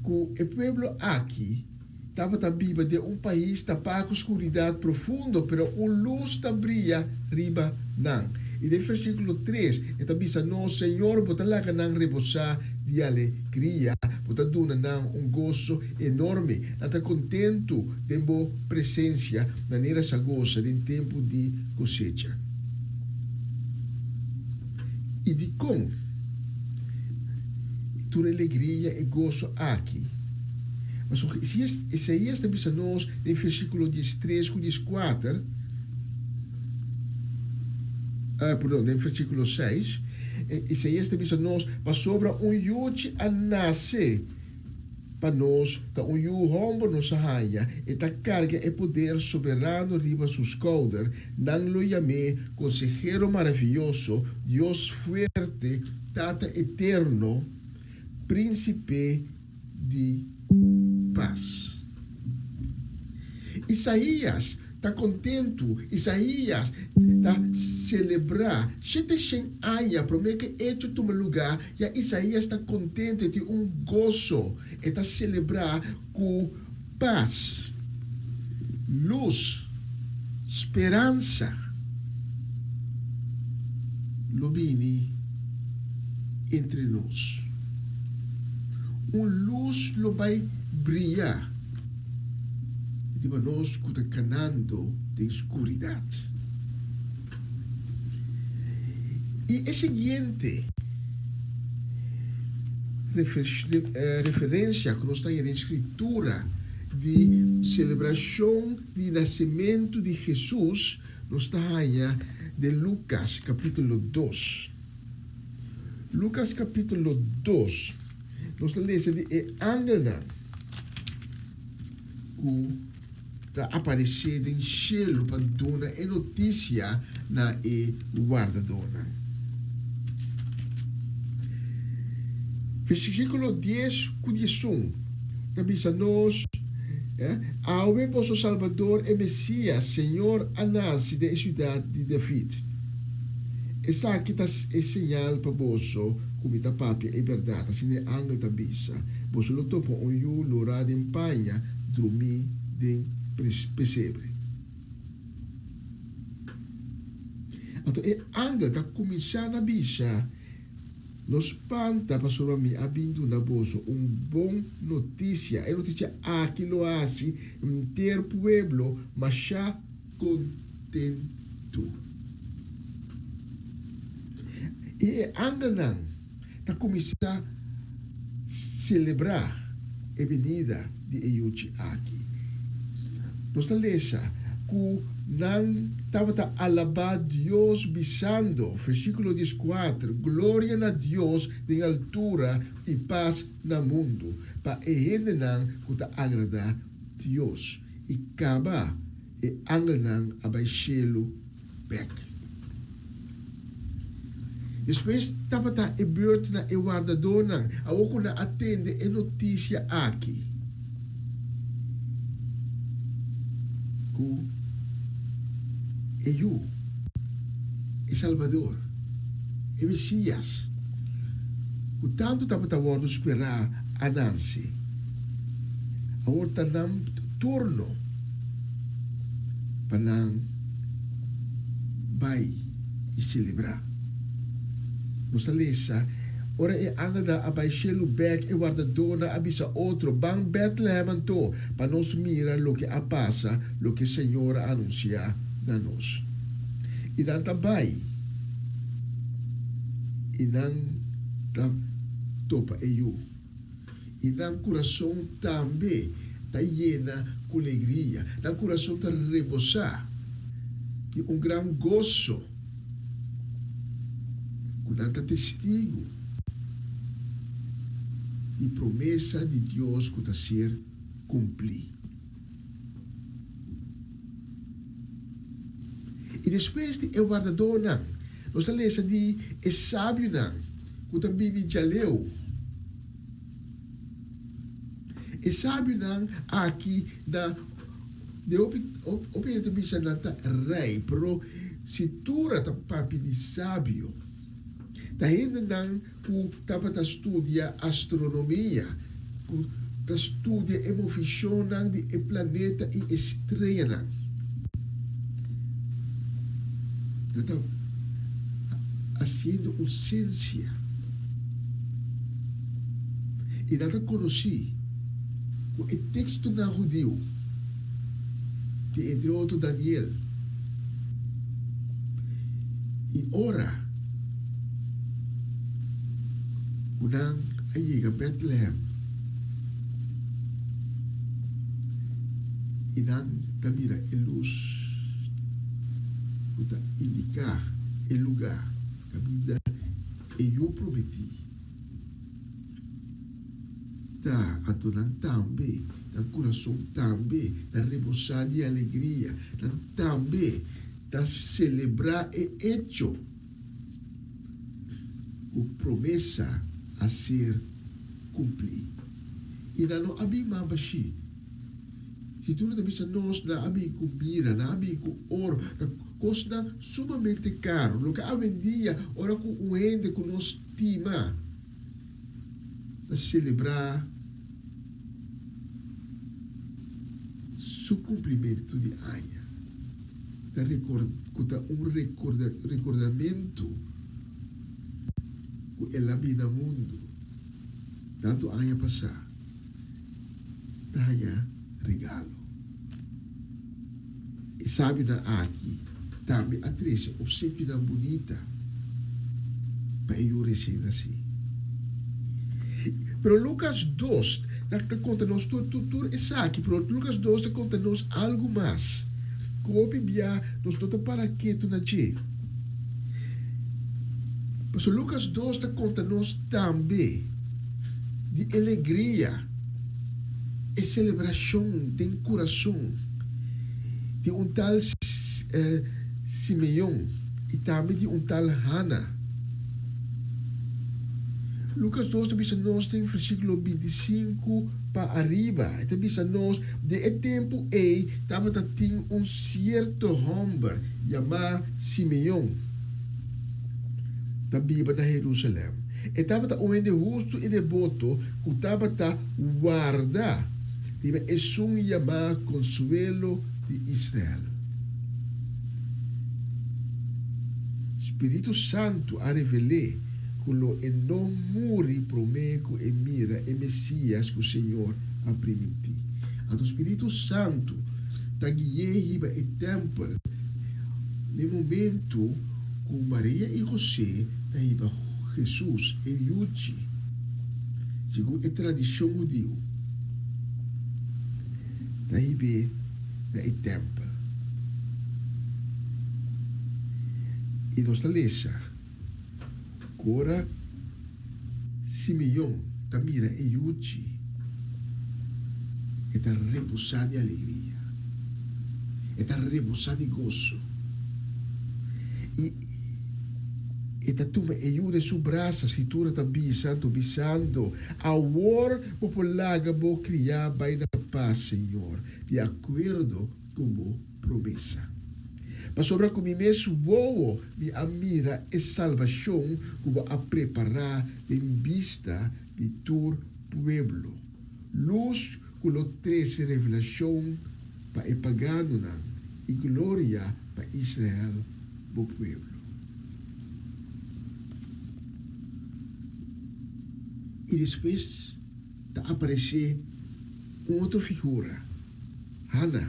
ku e pueblo aki tabata biba den un pais tapá ku skuridat profundo, pero un lus ta bria riba nan. I den versíkulo tres e ta bisa nos, Señor, bo ta laga nan rebosá di alegria, bo ta duna nan un goso enorme. Nan ta kontentu den bo presensia, manera sa gosa den tempu di kosecha. I dikon tur e alegria i goso aki? Pasobra Isaías ta bisa nos den versíkulo diestres ku dieskuater, perdon, den versíkulo seis, Isaías ta bisa nos, Pasobra un yuchi a nase pa nos, ta un yu hòmber nos a haña, e ta karga e poder soberano riba su skouder, nan lo yam'é Konsehero Maravioso, Dios Fuerte, Tata Eterno, Prínsipe di Pas. Isaías. ta kontentu, Isaías ta selebrá. 700 aña promé ku e echo tuma lugá, ya Isaías ta kontentu, e tin un goso, e ta selebrá ku pas, lus, speransa lo bini entre nos. Un lus lo bai bria riba nos ku ta kanando den skuridat. I e siguiente referensia ku nos ta haña den Skritura di selebrashon di nasementu di Hesus nos ta haña den Lukas kapítulo dos. Lukas kapítulo dos nos ta lesa di e angelnan ku ta aparesé den shelu pa duna e notisia na e wardadónan. Versíkulo dies ku diesun ta bisa nos, Awe boso Salbador, e Mesías, Señor, a nase den e siudat di David. Esaki ta e señal pa boso ku mi ta papia e bèrdat, asina e angel ta bisa, Boso lo topa un yu lorá den paña, drumí den pesebre. Anto e angel ta kuminsá na bisa, No spanta, pasobra mi a bin duna boso un bon notisia. E notisia aki lo hasi henter pueblo mashá kontentu. I e angelnan ta kuminsá selebrá e binida di e yuchi aki. Nos ta lesa ku nan tabata alabá Dios bisando, versíkulo dieskuater, Gloria na Dios den altura i pas na mundu pa e hendenan ku ta agradá Dios. I kaba e angelnan a bai shelu bek. Despues tabata e beurt na e wardadónan, awor ku nan a tende e notisia aki, ku e Yu, e Salbador, e Mesías, ku tantu tabata wòrdu sperá a nanse. Awor ta nan turno pa nan bai i selebrá. Nos ta lesa, Ora e angelnan a bai shelu bèk, e wardadónan a bisa otro, Ban Bètlehem anto, pa nos mira loke a pasa, loke Señor a anunsiá na nos. I nan ta bai, i nan ta topa e yu. I nan kurason tambe ta yena ku legria. Nan kurason ta rebosá di un gran goso ku nan ta testigu di promesa di Dios ku ta ser kumplí. I despues di e wardadónan, nos ta lesa di e sabionan ku ta bini djaleu. E sabionan aki na de hopi hopi hende ta bisa nan ta rei, pero Situra ta papia di sabio. Ta hendenan ku tabata studia astronomia, ku ta studia e movishonnan di e planeta i e streanan. Nan ta hasiendo un siensia i nan ta konosí ku e tekstonan hudiu di entre otro Daniel. I ora ku nan a yega Bètlehèm i nan ta mira e lus ku ta indiká e lugá kaminda e yu prometí ta, anto nan tambe, nan kurason tambe ta rebosá di alegria, nan tambe ta selebrá e echo ku promesa a ser kumplí. I nan no a bin mas bashí. Skritura ta bisa nos, Nan a bin ku mira, nan a bin ku oro, ta kosnan sumamente karu. Loke awendia ora ku un hende ku nos stima ta selebrá su kumplimentu di aña, ta ku ta un rekordamentu ku el a bini na mundu tantu aña pasá, ta haña regalo. E sabionan aki tambe a trese opsekionan bunita pa e yu resien nasí. Pero Lukas dos ta konta nos tur tur esaki, pero Lukas dos ta konta nos algu mas ku hopi bia nos no ta para ketu na dje. Pasobra Lukas dos ta konta nos tambe di e legria, e selebrashon den kurason di un tal Simeon i tambe di un tal Hana. Lukas dos ta bisa nos den versíkulo 25 pa ariba, e ta bisa nos, Den e tempu ei tabata tin un sierto hòmber yamá Simeon ta biba na Herusalèm. E tabata un hende hustu i deboto ku tabata warda riba esun yamá Konsuelo di Israel. Spiritu Santu a revel'é ku lo e no muri promé ku e mira e Mesías ku Señor a primintí. Anto Spiritu Santu ta gui'é hiba e tèmpel n'e momentu ku Maria i José ta hiba Hesus e yuchi, segun e tradishon hudiu, ta hib'é na e tèmpel. I nos ta lesa ku ora Simeon ta mira e yuchi, e ta rebosá di alegria, e ta rebosá di goso. I e ta tuma e yu den su brasa, Skritura ta bisa, anto bisando, Awor bo por laga bo kriá bai na pas, Señor, di akuerdo ku bo promesa. Pasobra ku mi mes wowo mi a mira e salbashon ku bo a prepará den bista di tur pueblo, lus ku lo trese revelashon pa e paganonan i gloria pa Israel, bo pueblo. I despues ta aparesé un otro figura, Hana.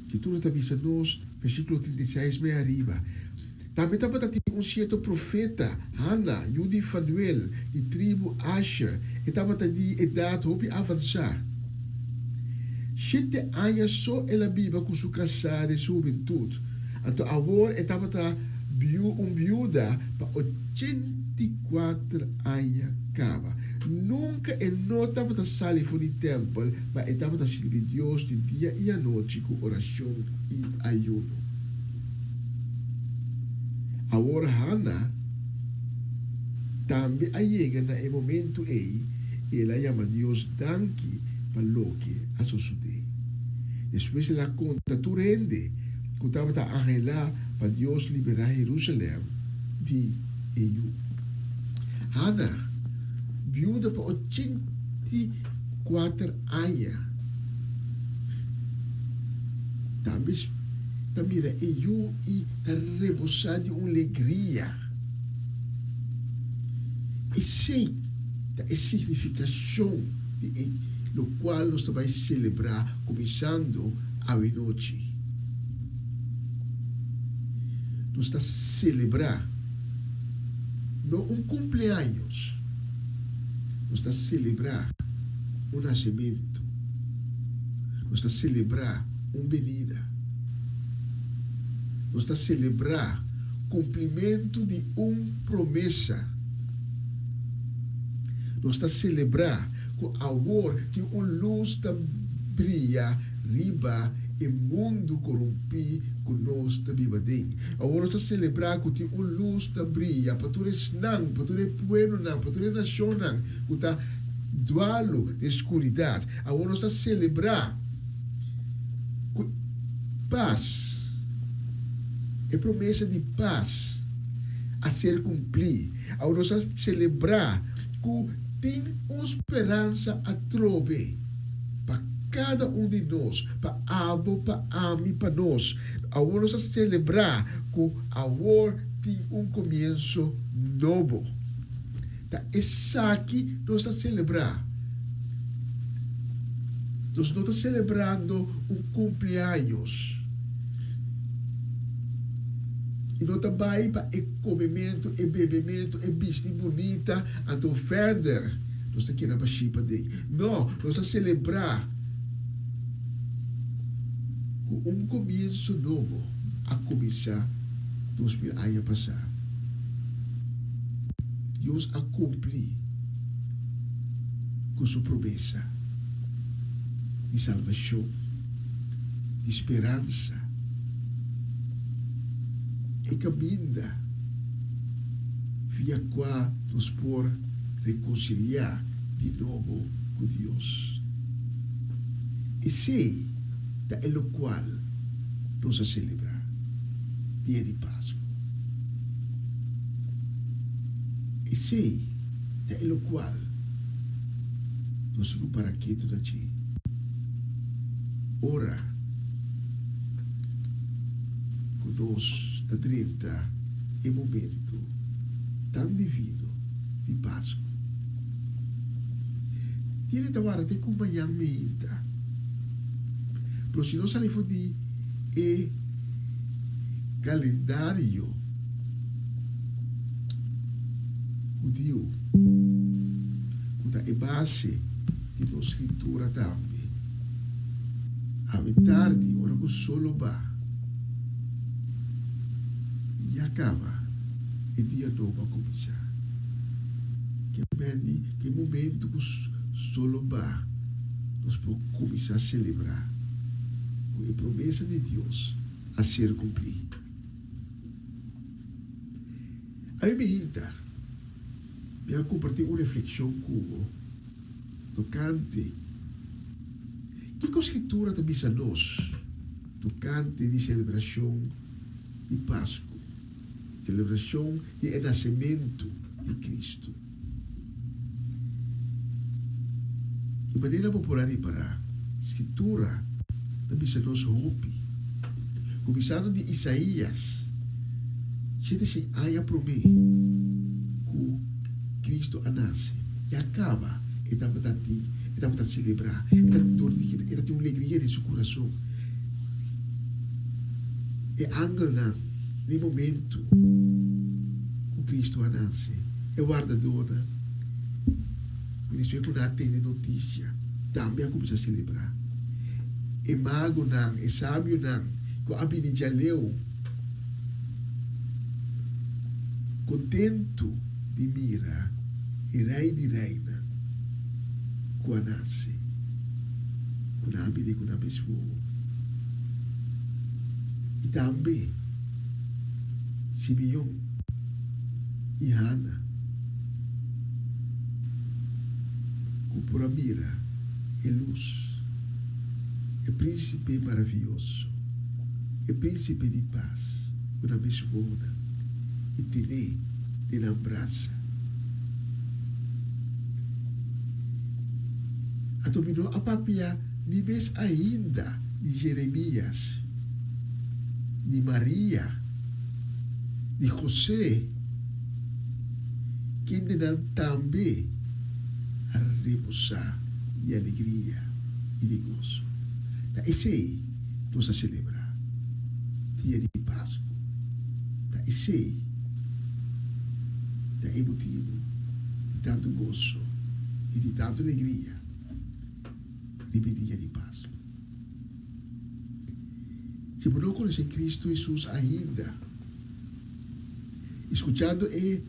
Skritura ta bisa nos, versíkulo 36 mei ariba, Tambe tabata tin un sierto profeta, Hana, yu di Fanuel, di tribu Asher. E tabata di edat hopi avansá. Shete aña so el a biba ku su kasá den su hubentut. Anto awor e tabata biu un biuda pa 84 aña kaba. Nunka e no tabata sali for di tèmpel, ma e tabata sirbi Dios di dia i anochi ku orashon i ayuno. Awor Hana tambe a yega na e momentu ei i el a yama Dios danki pa loke a sosodé. Despues el a konta tur hende ku tabata anhelá pa Dios liberá Herusalèm di e yu. Hana, biuda pa 84 aña, tambe ta mira e yu i ta rebosá di un legria. Esei ta e signifikashon di e lokual nos ta bai selebrá kuminsando awenochi. Nos ta selebrá no un kumpleaños, nos ta selebrá un nasementu, nos ta selebrá un benida. Nos ta selebrá kumplimentu di un promesa. Nos ta selebrá ku awor tin un lus ta bria riba e mundu korumpí ku nos ta biba den. Awor nos ta selebrá ku tin un lus ta bria pa tur esnan, pa tur e pueblonan, pa tur e nashonnan ku ta dualu den skuridat. Awor nos ta selebrá. pas, e promesa di pas a ser kumplí. Awor nos a selebrá ku tin un speransa atrobe pa kada un di nos, pa abo, pa ami, pa nos. Awor nos a selebrá ku awor tin un komienso nobo. Ta esaki nos ta selebrá. Nos no ta selebrando un kumpleaños. I no ta bai pa e komementu, e bebementu, e bisti bunita, anto verder nos ta keda bashí paden. No, nos ta selebrá ku un komienso nobo a kuminsá 2000 aña pasá. Dios a kumpli ku su promesa di salbashon, di speransa. E kaminda via kua nos por rekonsiliá di nobo ku Dios. Esei ta e lokual nos a selebrá dia di Pasku. Esei ta e lokual nos tin ku para ketu na dje ora ku nos ta drenta e momento tan divino di Pasku. Tiene ta wara te ku mañan meinta, pero si nos sali for di e kalendario hudiu, ku ta e base di nos skritura tambe. Awe tardi, ora ku sol lo ba, ya kaba e dia nobo a kuminsá. Ke men di ku e momentu ku sol lo ba, nos por kuminsá selebrá ku e promesa di Dios a ser kumplí. Ami mi hinta, mi a kompartí un reflekshon ku bo tokante kiko Skritura ta bisa nos tokante di selebrashon di Pasku, selebrashon di e nasementu di Kristu. I manera bo por a ripará, Skritura ta bisa nos hopi. Kuminsando di Isaías, 700 aña promé ku Kristu a nase, ya kaba e tabata tin, e tabata selebrá, e ta dor di e ta tin un legria den su kurason. E angelnan, na e momentu ku Kristu a nase, E wardadónan ku despues ku nan a tende notisia tambe a kuminsá selebrá. E magonan, e sabionan ku a bini djaleu kontentu di mira e Rei di reinan ku a nase, ku nan a bini ku nan mes wowo. I tambe Simeon. i Hana, ku por a mira e lus, e Prínsipe maravioso, e Prínsipe di pas, ku nan mes wowonan i ten'é den nan brasa. Anto mi no a papia ni mes ainda di Jeremias, ni Maria, di José, kendenan tambe a rebosá di alegria i di goso. Ta esei nos a selebrá dia di Pasku. Ta esei ta e motibu di tantu goso i di tantu alegria riba e dia di Pasku. Si bo no konosé Kristu Hesus ainda, i skuchando e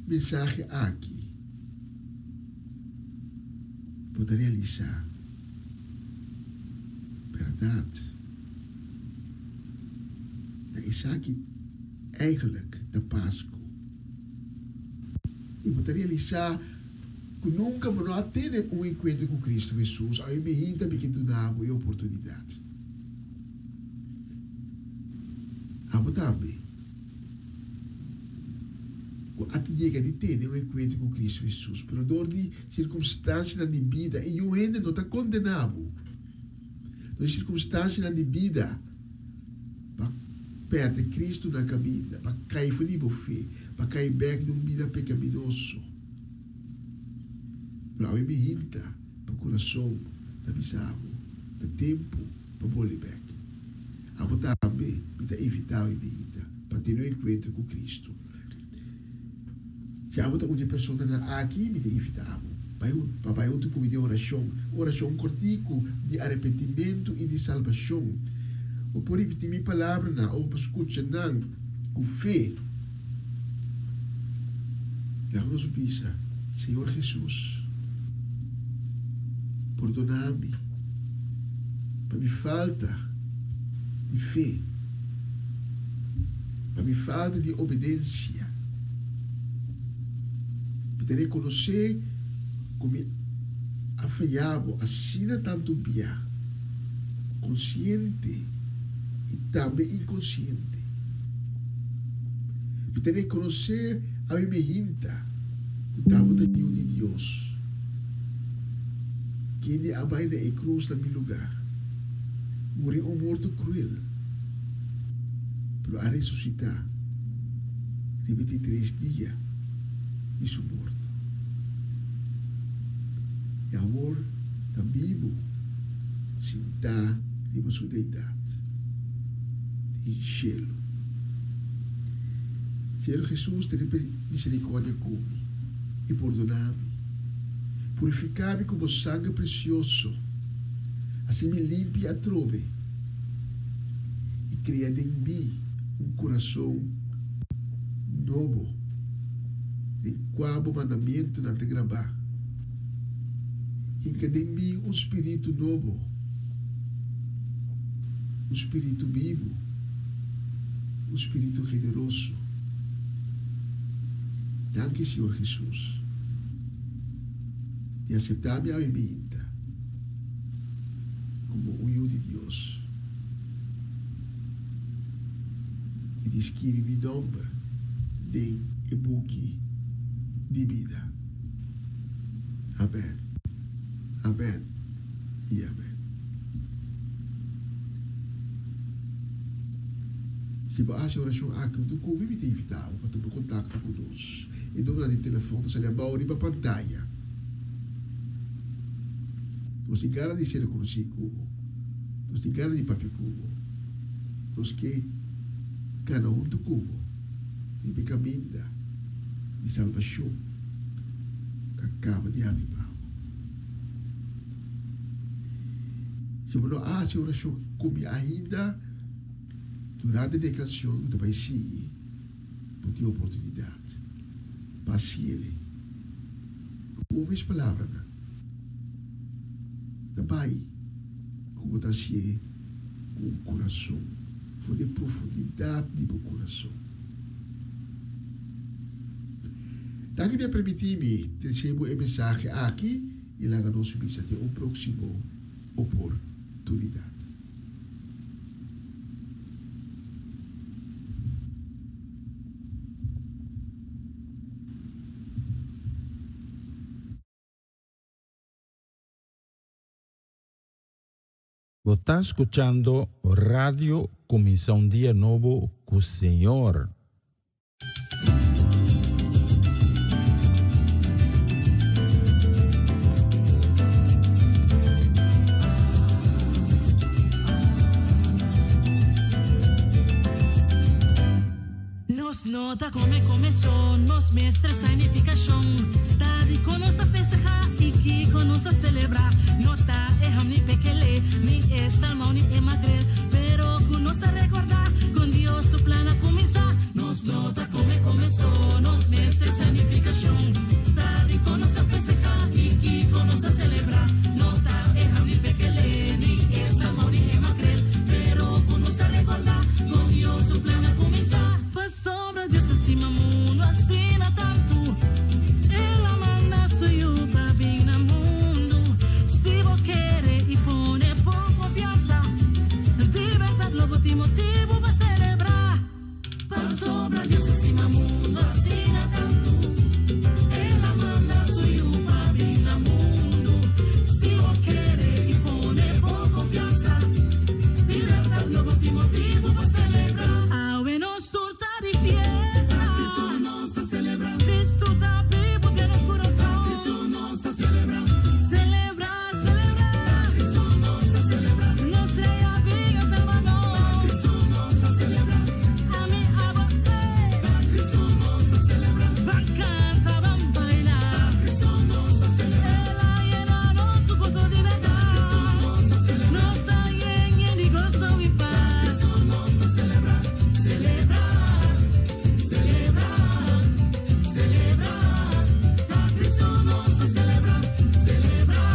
mensahe aki, bo ta realisá bèrdat ta esaki eigentlik ta Pasku. I bo ta realisá ku nunka bo no a tene un enkuentro ku Kristu Hesus, awe mi hinta mi ke duna bo e oportunidat. tambe ku a yega di tene un enkuentro ku Kristu Hesus, pero dor di sirkunstansianan di bida, i un hende no ta kondená bo, dor di sirkunstansianan di bida, pa pèrdè Kristu na kaminda, pa kai for di bo fe, pa kai bèk den un bida pekaminoso. Pero awe mi hinta pa kurason ta bisa bo, ta tempu pa boli bèk. Abo tambe mi ta invitá bo i mi hinta pa tene un enkuentro ku Kristu. Si abo ta un di e personanan aki, mi ta invitá bo bai pa bai huntu ku mi den orashon, un orashon kòrtiku di arepentimentu i di salbashon. Bo por ripití mi palabranan òf bo por skucha nan ku fe. Laga nos bisa, Señor Hesus, pordoná mi pa mi falta di fe, pa mi falta di obedensia. Mi ta rekonosé ku mi a fayá bo asina tantu bia, konsiente i tambe inkonsiente. Mi ta rekonosé awe mi hinta ku ta bo ta Yu di Dios, kende a bai na e krus na mi lugá, muri un morto kruel, pero a resusitá riba e di tres dia di su morto. I awor ta bibu sintá riba su deidat den shelu. Señor Hesus, tene misericordia ku mi i pordona mi. Purifica mi ku bo sangre precioso, hasi mi limpi atrobe i crea den mi un curason nobo den cua bo mandamientonan ta grabá. Hinca den mi un spiritu nobo, un spiritu bibu. Un spiritu generoso. Danki Señor Jesus di acepta mi awe minta como un yu di Dios y di skibi mi nomber den e buki di bida. Amen. Amen y amen. Si bo a hasi orashon aki huntu ku mi, mi ta invitá bo pa tuma kontakto ku nos. E numero di telefòn ta sali abou riba pantaya. Nos tin gana di ser konosí ku bo. Nos tin gana di papia ku bo. Nos ke kana huntu ku bo riba e kaminda di salbashon ku a kaba di habri pa bo. Si bo no a hasi orashon ku mi ainda, durante di e kanshon ku ta bai sigui, bo tin oportunidat pa hasiele. Ku bo mes palabranan ta bai ku bo ta hasié ku un kurason, for di e profundidat di bo kurason. Danki di a permití mi trese bo e mensahe aki i laga nos bisa den un próksimo oportunidat. Bo ta skuchando Radio Kuminsá un Dia Nobo ku Señor. Nos no ta come come so, nos mester significacion. Ta di con nos ta festeha y kico nos ta celebra. No ta e ham ni pekele, ni e salmon ni e makrel, pero cu nos ta recorda con Dios su plan a cuminsa. Nos no ta come come so, nos mester significacion. Ta di con nos ta festeha y kico nos ta celebra. No ta e ham ni pekele, ni e salmon ni e makrel, pero cu nos ta recorda con Dios su plan a cuminsa. Pasobra Dios a stima mundo asina tantu, El a manda su Yu pa bin na mundu. Si bo kere i pone bo konfiansa, di bèrdat lo bo tin motibu pa selebrá. Pasobra Dios a stima mundu asina tantu, El a manda su Yu pa bin na mundu. Si bo kere i pone bo konfiansa, di bèrdat lo bo tin motibu pa selebrá. Awe nos tur ta di fiesta. Kristu nos ta selebrá. Kristu ta bibu den nos kurason. Kristu nos ta selebrá. Selebrá, selebrá. Kristu nos ta selebrá. Nos Rei a bin a salba nos. Kristu nos ta selebrá. Ami, abo, ey. Kristu nos ta selebrá. Ban kanta, ban baila. Kristu nos ta selebrá. El a yena nos ku goso di bèrdat. Kristu nos ta selebrá. Nos ta yen yen di goso i pas. Kristu nos ta selebrá. Selebrá, selebrá, selebrá. Pa Kristu nos ta selebrá. Selebrá,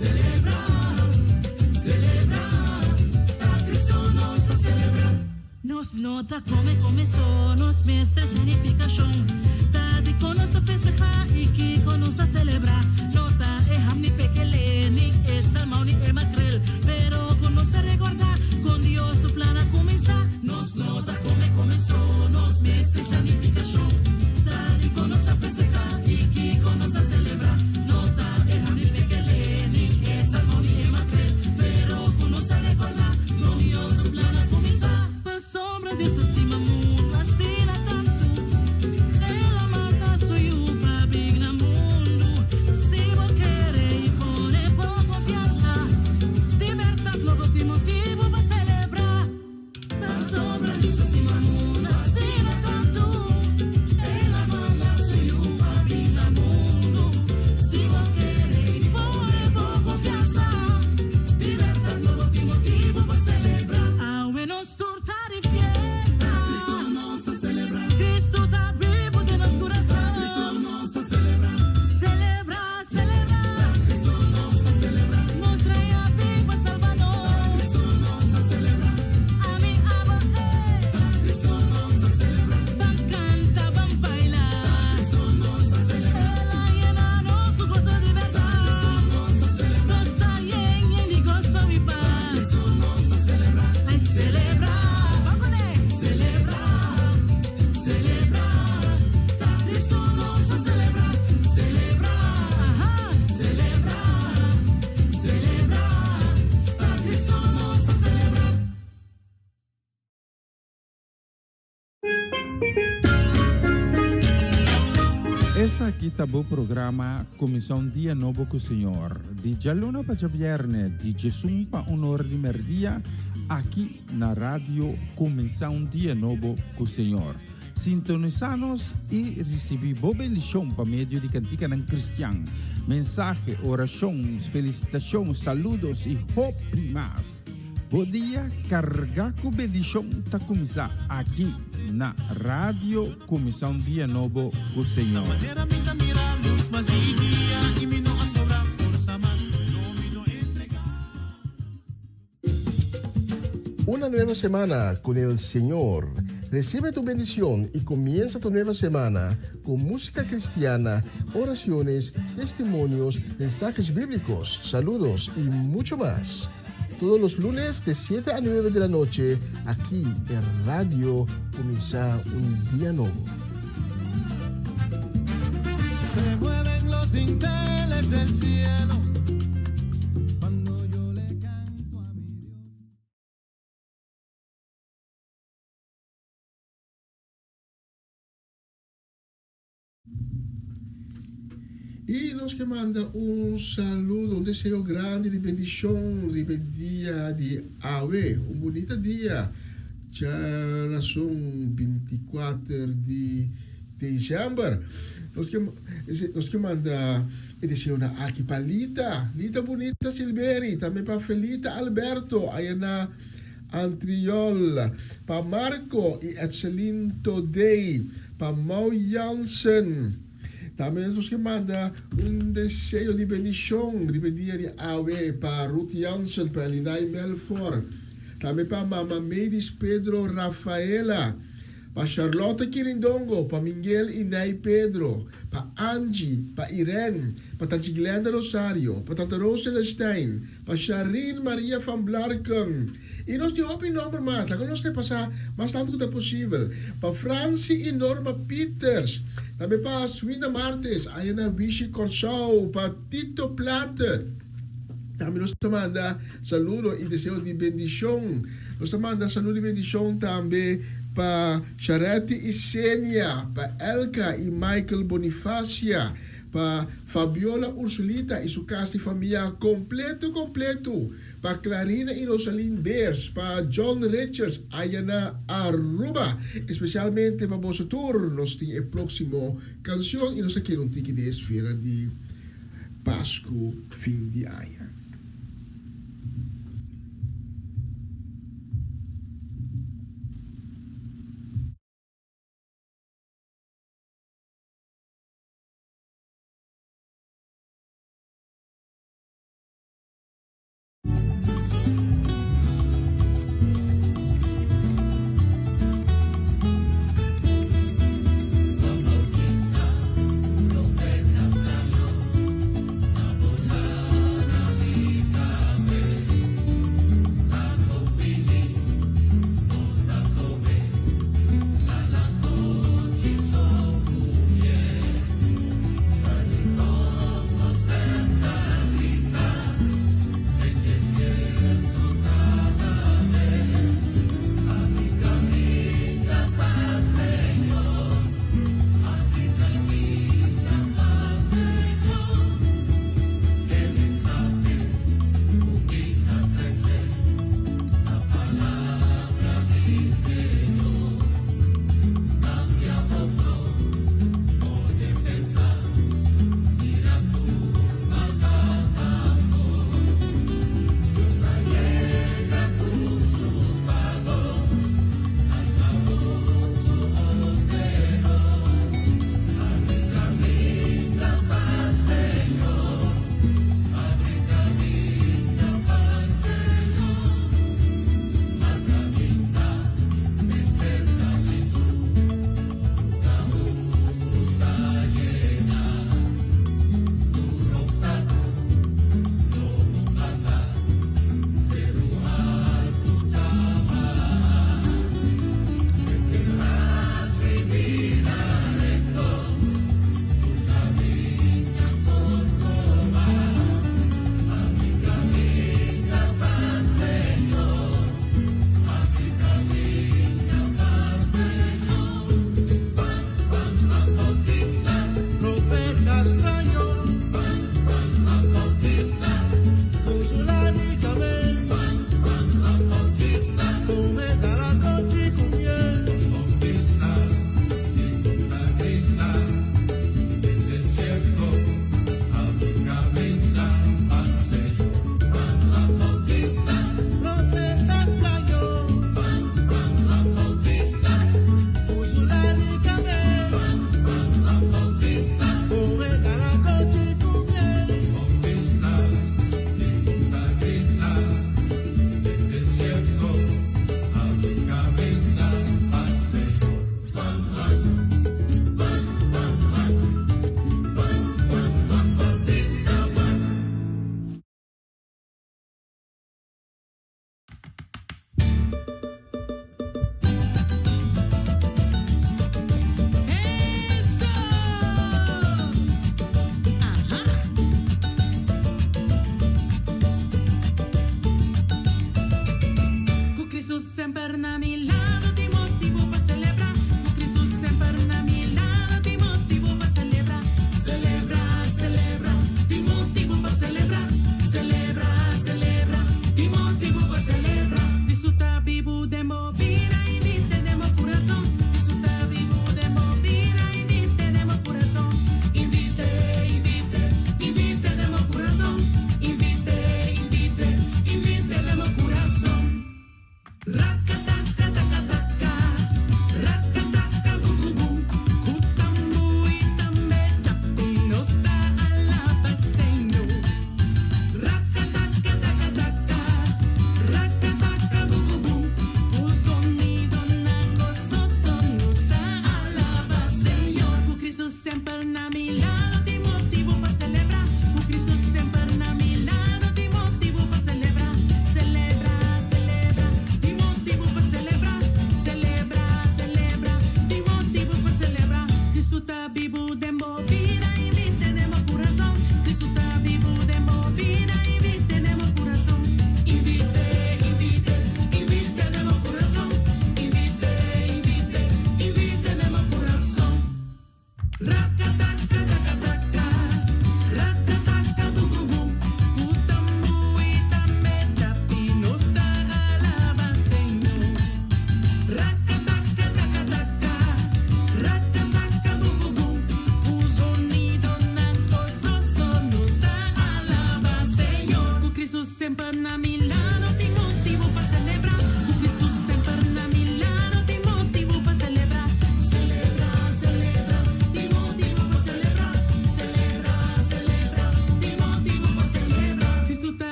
selebrá, selebrá. Pa Kristu nos ta selebrá. Nos no ta come come so, nos mester sanificacion. Ta dicon nos ta festeha y kico nos ta celebra. No ta e ham ni pekele, ni e salmao ni e makrel. Pero cu nos ta recorda con Dios su plan a cuminsa. Nos no ta come come so, nos mester sanificacion. Ta dicon nos ta festeha y kico nos ta celebra. No ta e ham ni pekele, ni e salmao ni e makrel. Pero cu nos ta recorda con Dios su plan a cuminsa. Pasobra Dios a stima mundu asina tantu, El a manda su Yu pa bin na mundu. Si bo kere i pone bo konfiansa, di bèrdat lo bo tin motibu pa selebrá. Pasobra Dios a stima mundu asina tantu, El a manda su Yu pa bin na mundu. Si bo kere i pone bo konfiansa, di bèrdat lo bo tin motibu pa selebrá. Awe nos tur ta di fiesta. Kristu nos ta selebrá. Kristu ta bibu den nos kurason. Kristu nos ta selebrá. Selebrá, selebrá. Kristu nos ta selebrá. Nos Rei a bin pa salba nos. Kristu nos ta selebrá. Ami, abo, ey. Kristu nos ta selebrá. Ban kanta, ban baila. Kristu nos ta selebrá. El a yena nos ku goso di bèrdat. Kristu nos ta selebrá. Nos ta yen yen di goso i pas. Kristu nos ta selebrá. Ay, selebrá. Ban kuné. Selebrá, selebrá. Ta Kristu nos ta selebrá. Selebrá, aha. Selebrá, selebrá. Ta Kristu nos ta selebrá. Esaki ta bo programa Kuminsá un Dia Nobo ku Señor, di djaluna pa djabièrnè, di djesun pa un or di mèrdia, aki na Radio Kuminsá un Dia Nobo ku Señor. Sintonisá nos i risibí bo bendishon pa medio di kantikanan kristian, mensahe, orashon, felisitashon, saludos i hopi mas. Bo dia kargá ku bendishon ta kuminsá aki na Radio Kuminsá un Dia Nobo ku Señor. Una nueva semana con el Señor. Recibe tu bendición y comienza tu nueva semana con música cristiana, oraciones, testimonios, mensajes bíblicos, saludos y mucho más. Todos los lunes de 7 a 9 de la noche, aquí en Radio Comienza un Día Nuevo. Se mueven los dinteles del cielo cuando yo le canto a mi Dios. I nos ke manda un saludo, un deseo grandi di bendishon riba e dia di awe. Un bunita dia, djarason bintikuater di desèmber. Nos ke nos ke manda e deseonan aki pa Lita, Lita Bunita Silberi, tambe pa Felita Alberto aya na Antriol, pa Marco i Etselin Todey, pa Mau Jansen. Tambe nos ke manda un deseo di bendishon riba e dia di awe pa Ruth Jansen, pa Elinay Melfor, tambe pa Mama Medis Pedro Rafaela. Pa Charlotte Kirindongo, pa Miguel i Ney Pedro, pa Angie, pa Irene, pa Tanchi Glenda Rosario, pa Tanta Rose Celestijn, pa Sharine Maria van Blarken. I nos tin hopi nomber mas, laga nos repasá mas tantu ku ta posibel. Pa Francie i Norma Pieters, tambe pa Swinda Martes, aya na Wishi Kòrsou, pa Tito Platte. Tambe nos ta manda saludo i deseo di bendishon. Nos ta manda saludo i bendishon tambe pa Sharetti i Senia, pa Elka i Michael Bonifacia, pa Fabiola Ursulita i su kas di famia kompleto kompleto, pa Clarina i Rosalyn Beers, pa John Richards aya na Aruba. Espesialmente pa boso tur nos tin e próksimo kanshon i nos ta kere un tiki di e esfera di Pasku fin di aña.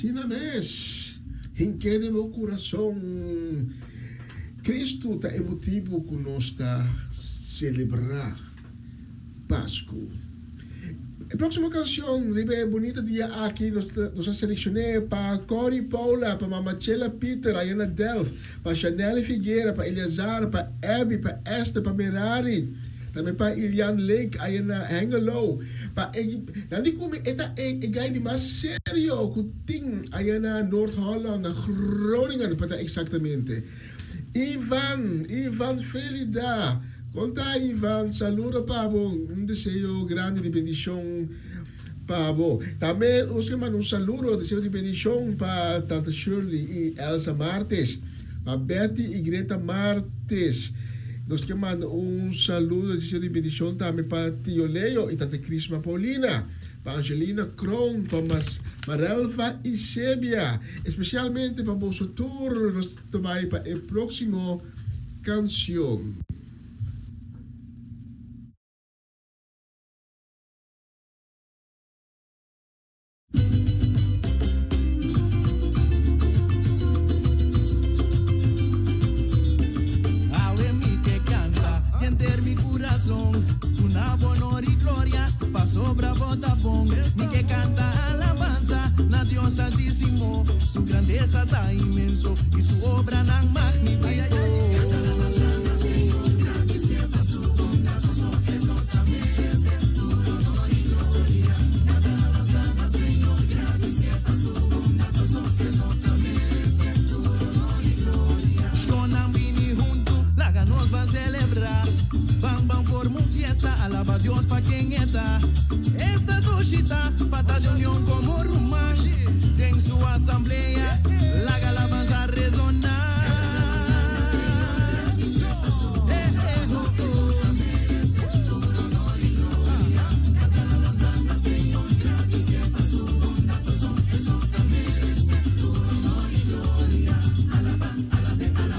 Asina mes, hink'é den bo kurason. Kristu ta e motibu ku nos ta selebrá Pasku. E próksimo kanshon riba e bunita dia aki nos nos a selekshon'é pa Cory Paula, pa Mama Chela Pieter aya na Delft, pa Shanelly Figuera, pa Eleazar, pa Abby, pa Esther, pa Merari, tambe pa Ilian Lake aya na Hengelo, pa e nan di kumi e ta e e guy di mas serio ku tin aya na Noord Holland, na Groningen pa ta eksaktamente. Ivan, Ivan Felida, kon ta Ivan? Saludo pa bo, un deseo grandi di bendishon pa bo. Tambe nos ke manda un saludo, deseo di bendishon pa Tanta Shirley i Elsa Martes, pa Betty i Greta Martes. Nos ke manda un saludo, deseo di bendishon tambe pa Tio Leo i Tanta Crisma Paulina, pa Angelina Kroon, pa Marelva i Sebia. Especialmente pa boso tur nos ta bai pa e proximo cancion. Awe mi ke kanta di henter mi kurason Duna bo honor i gloria pasobra bo ta bon Mi ke kanta alabansa na Dios Altísimo Su grandesa ta inmenso i su obranan magnífiko. Shonnan bini huntu, laga nos ban selebrá. Ban ban forma un fiesta, alaba Dios pa ken e ta. Esta dushi ta pa ta di union komo ruman. Den su asamblea, laga alabansa resoná.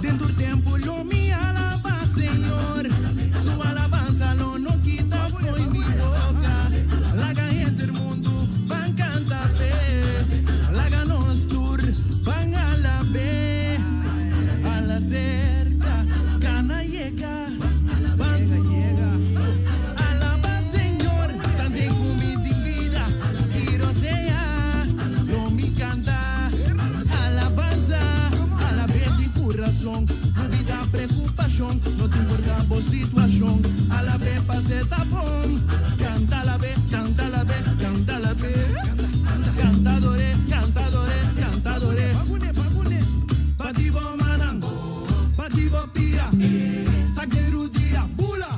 Den tur tempu lo mi alabá Señor, Su alabansa lo no kita fo'i mi boka. Laga henter mundu ban kanta p'e, laga nos tur ban alab'é. Ala serka, kana yega, ban tur huntu alabá Señor. Tanten ku mi tin bida i rosea, lo mi kanta alabansa. Alab'é di kurason, lubida preokupashon, no ta importá bo situashon. Alab'é pas'é ta bon, kanta alab'é, kanta alab'é, kanta alab'é. Kanta ador'é, kanta ador'é, kanta ador'é. Bati bo mannan, bati bo pia, saca e rudia, bula!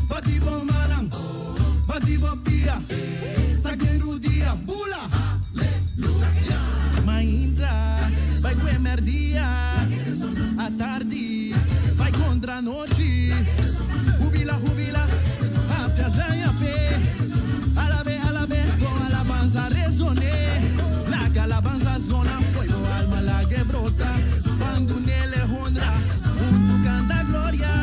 Bati bo mannan, bati bo pia, saca e rudia, bula! Mainta, bai cu e merdia, atardi, bai contra nochi. Hubila, hubila, haci hazaña p'e. Alab'é, alab'é, con alabanza resoné. Laga alabanza zona, fuego alma lag'é brota. Ban dun'é honra, huntu canta gloria.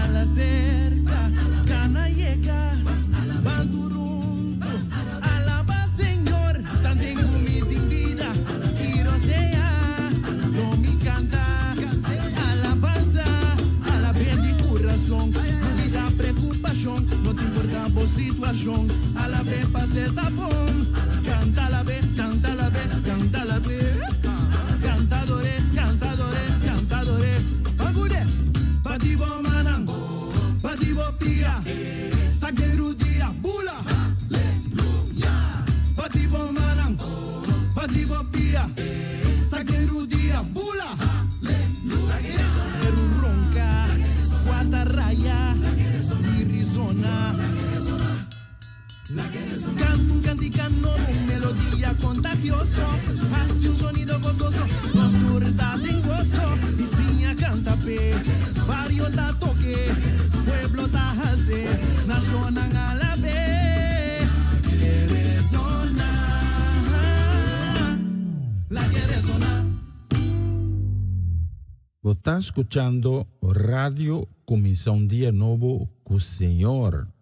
Ala cerca, cana yega, ban tur hunto, alaba Señor, tanten cu mi tin bida y rosea, lo mi canta alabanza, alab'é di curason, lubida preocupacion, no ta importa bo situacion, alab'é pas'é ta bon, canta alab'é, canta alab'é, canta alab'é, canta ador'é, canta ador'é, canta ador'é, Pagude, bati bo mannan, bati bo pia, saca e rudia, bula! Bati bo mannan, bati bo pia, saca e rudia, bula! Eru ronca, cuarta raya, mi risona. Canta un cantica nobo, un melodia contagioso, haci un sonido gozoso, nos tur ta den gozo. Bisiña canta p'e, bario ta toke, pueblo ta halse, nacionnan alab'é. Lag'e resona. Bo ta skuchando Radio Kuminsá un Dia Nobo ku Señor.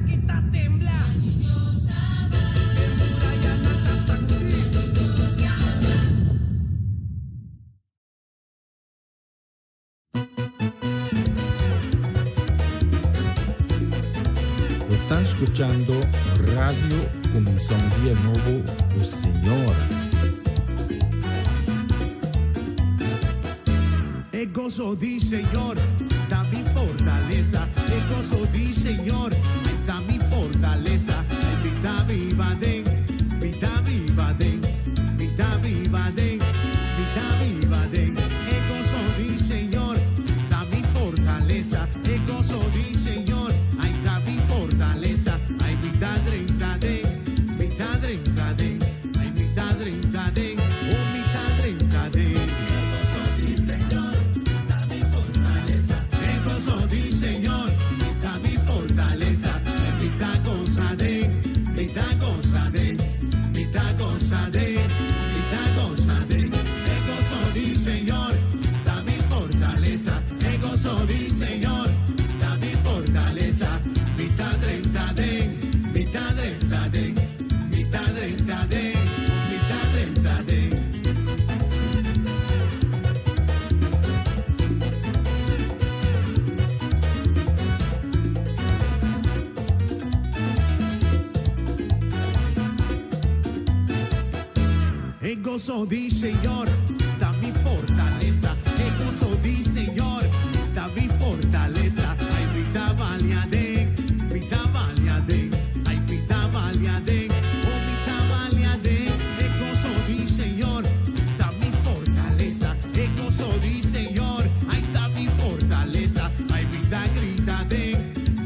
aki ta tembla. E murayanan ta sagudí. Bo ta scuchando Radio Cuminsa un Dia Nobo cu Señor. E goso di Señor ta mi fortalesa. E goso di Señor, ai ta mi fortalesa. Ai mi ta biba den, mi ta biba den, mi ta biba den, mi ta biba den. E goso di Señor ta mi fortalesa. E goso di Señor, ai ta mi fortalesa. Ai mi ta drenta den, mi ta drenta den, ai mi ta drenta den, oh mi ta drenta den. E goso di Señor ta mi fortalesa. E goso di Señor ta mi fortalesa. Mi ta gosa den, mi ta gosa den, mi ta gosa den, mi ta gosa den. E goso di Señor ta mi fortalesa. E goso di Señor ta mi fortalesa. Mi ta drenta den, mi ta drenta den, mi ta drenta den, mi ta drenta den. E goso di Señor ta mi fortalesa. E goso di Señor ta mi fortalesa. Ai mi ta balia den, mi ta balia den, ai mi ta balia den, oh mi ta balia den. E goso di Señor ta mi fortalesa. E goso di Señor, ai ta mi fortalesa. Ai mi ta grita den,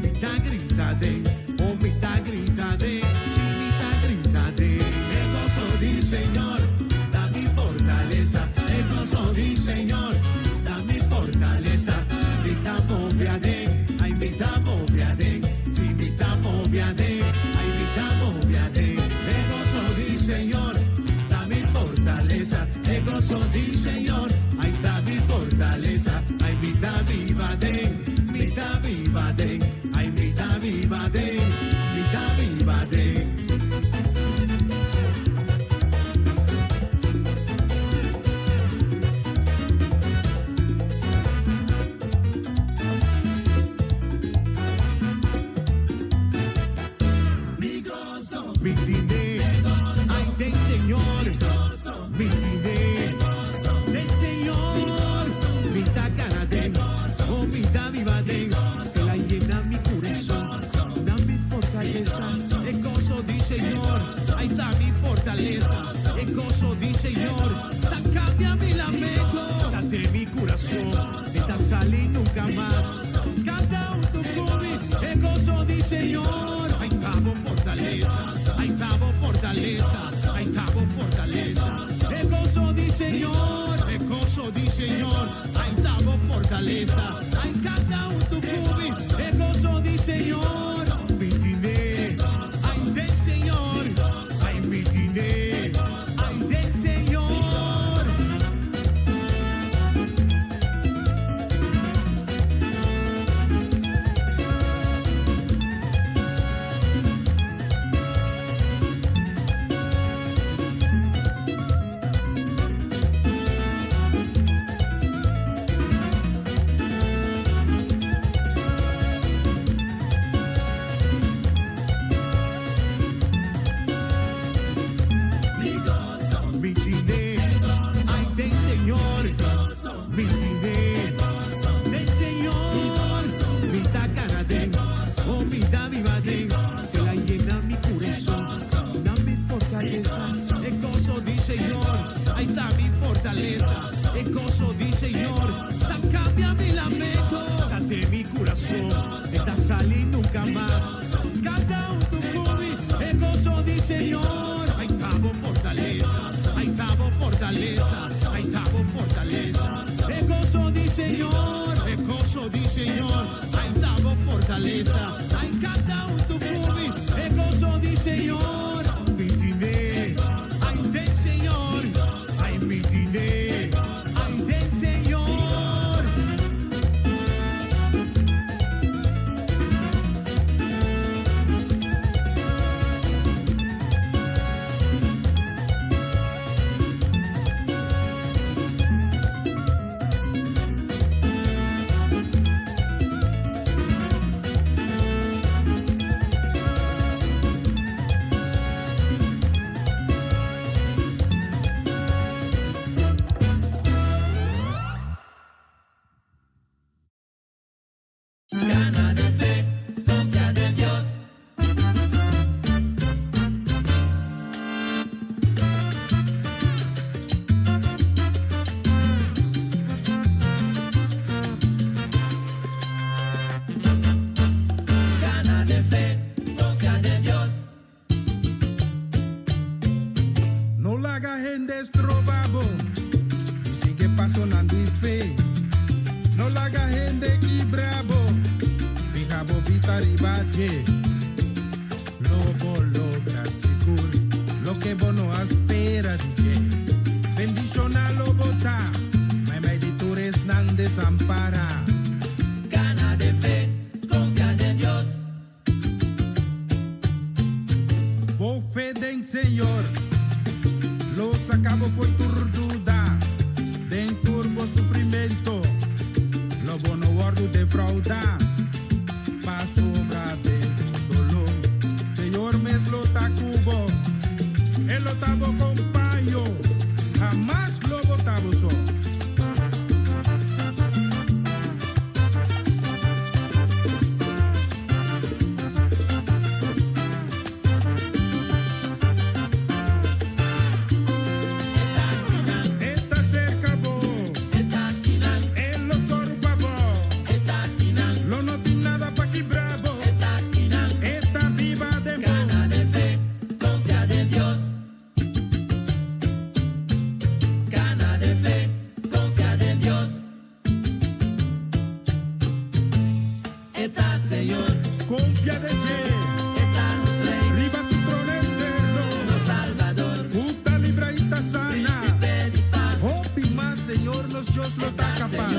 mi ta grita den, oh mi ta grita den, si mi ta grita den. E goso di Señor ta mi fortalesa. E goso di Señor ta mi fortalesa. Mi ta move aden, ai mi ta move aden, si mi ta move aden, ai mi ta move aden. E goso di Señor ta mi fortalesa. E goso di Señor, ai ta mi fortalesa. Ai mi ta biba den, mi ta biba den, ai mi ta biba den, mi ta biba den. Mi tine, ai den Señor, mi tine, den Señor, mi ta kana den, oh mi ta biba den, el a yena mi kurason, da mi fortalesa, e goso di Señor, ai ta mi fortalesa, e goso di Señor, ta kambia mi lamento, ta den mi kurason, e ta sali nunka mas, kanta huntu ku mi, e goso di Señor, ai ta bo fortalesa, ai ta bo fortalesa, ai ta bo fortalesa, e goso di Señor, e goso di Señor, ai ta bo fortalesa, ai kanta huntu ku mi, e goso di Señor, mi tine, ai den Señor, ai mi tine, ai den Señor. Mi tine, ai den Señor, mi tine, den Señor, mi ta kana den, oh mi ta biba den, el a yena mi kurason, da mi fortalesa, e goso di Señor, ai ta mi fortalesa, e goso di Señor, ta kambia mi lamento, ta den mi kurason, e ta sali nunka mas, kanta huntu ku mi, e goso di Señor, ai ta bo fortalesa, ai ta bo fortalesa, ai ta bo fortalesa, e goso di Señor, e goso di Señor, ai ta bo fortalesa, ai kanta huntu ku mi, e goso di Señor, mi tine, ai den Señor, ai mi tine, ai den Señor. konta riba dje. Lo bo logra sigur loke bo no a spera di dje. Bendishoná lo bo ta, meimei di tur esnan desampará. Gana den fe, konfia den Dios. Bo fe den Señor lo saca bo fo'i tur duda. Den tur bo sufrimento lo bo no wordo defrauda. Pasobra den bo dolor Señor mes lo ta cu bo. E lo ta bo compaño, hamas lo bo ta bo so. E ta serka bo. E lo sòru pa bo. Lo no tin nada pa kibra bo. E ta biba den bo. Confia den Dios. Gana den fe, confia den Dios. E ta Señor. Confia den dje. E ta nos Rey. Riba su trono eterno. Nos Salvador. Ku ta libra i ta sana. Príncipe di paz. Hopi mas Señor nos Dios lo ta capaz.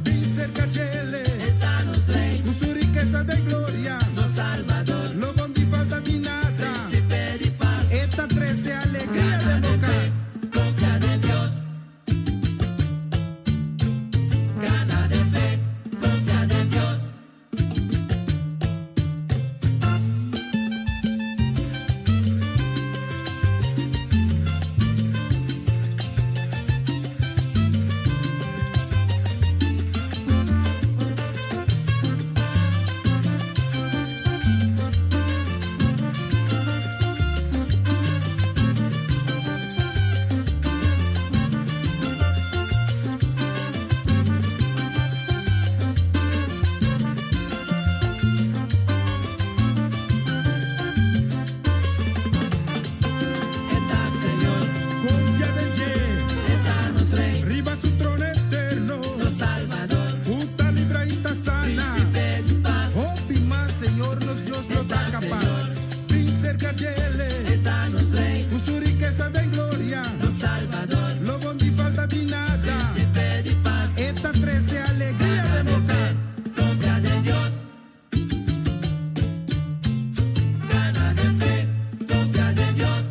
Bin cerca djele. E ta nos Rey. Ku su rikesa den gloria. Nos Salvador. Lo bo no tin falta di nada. Príncipe di paz. E ta trese alegria den bo kas. Confia den Dios. Gana den fe, confia den Dios. E ta Señor. Confia den dje. E ta nos Rey. Riba su trono eterno. Nos Salvador. Ku ta libra i ta sana. Príncipe di paz. Hopi mas Señor nos Dios lo ta capaz. Bin cerca djele. E ta nos Rey. Ku su rikesa den gloria. Nos Salvador. Lo bo no tin falta di nada. Príncipe di paz. E ta trese alegria den bo kas. Confia den Dios. Gana den fe, confia den Dios.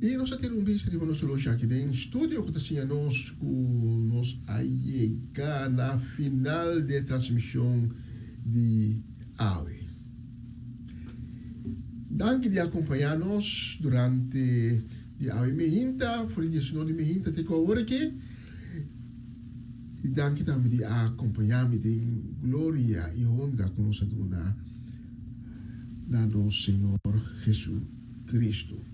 I nos a tira un bista riba nos oloshi aki den studio ku ta siña nos ku nos a yega na final di e transmishon di awe. Danki di akompañá nos durante di awe mehinta, for di diesunor di mehinta te ku awor aki. I danki tambe di a akompañá mi den gloria i honra ku nos a duna na nos Señor Jesucristo.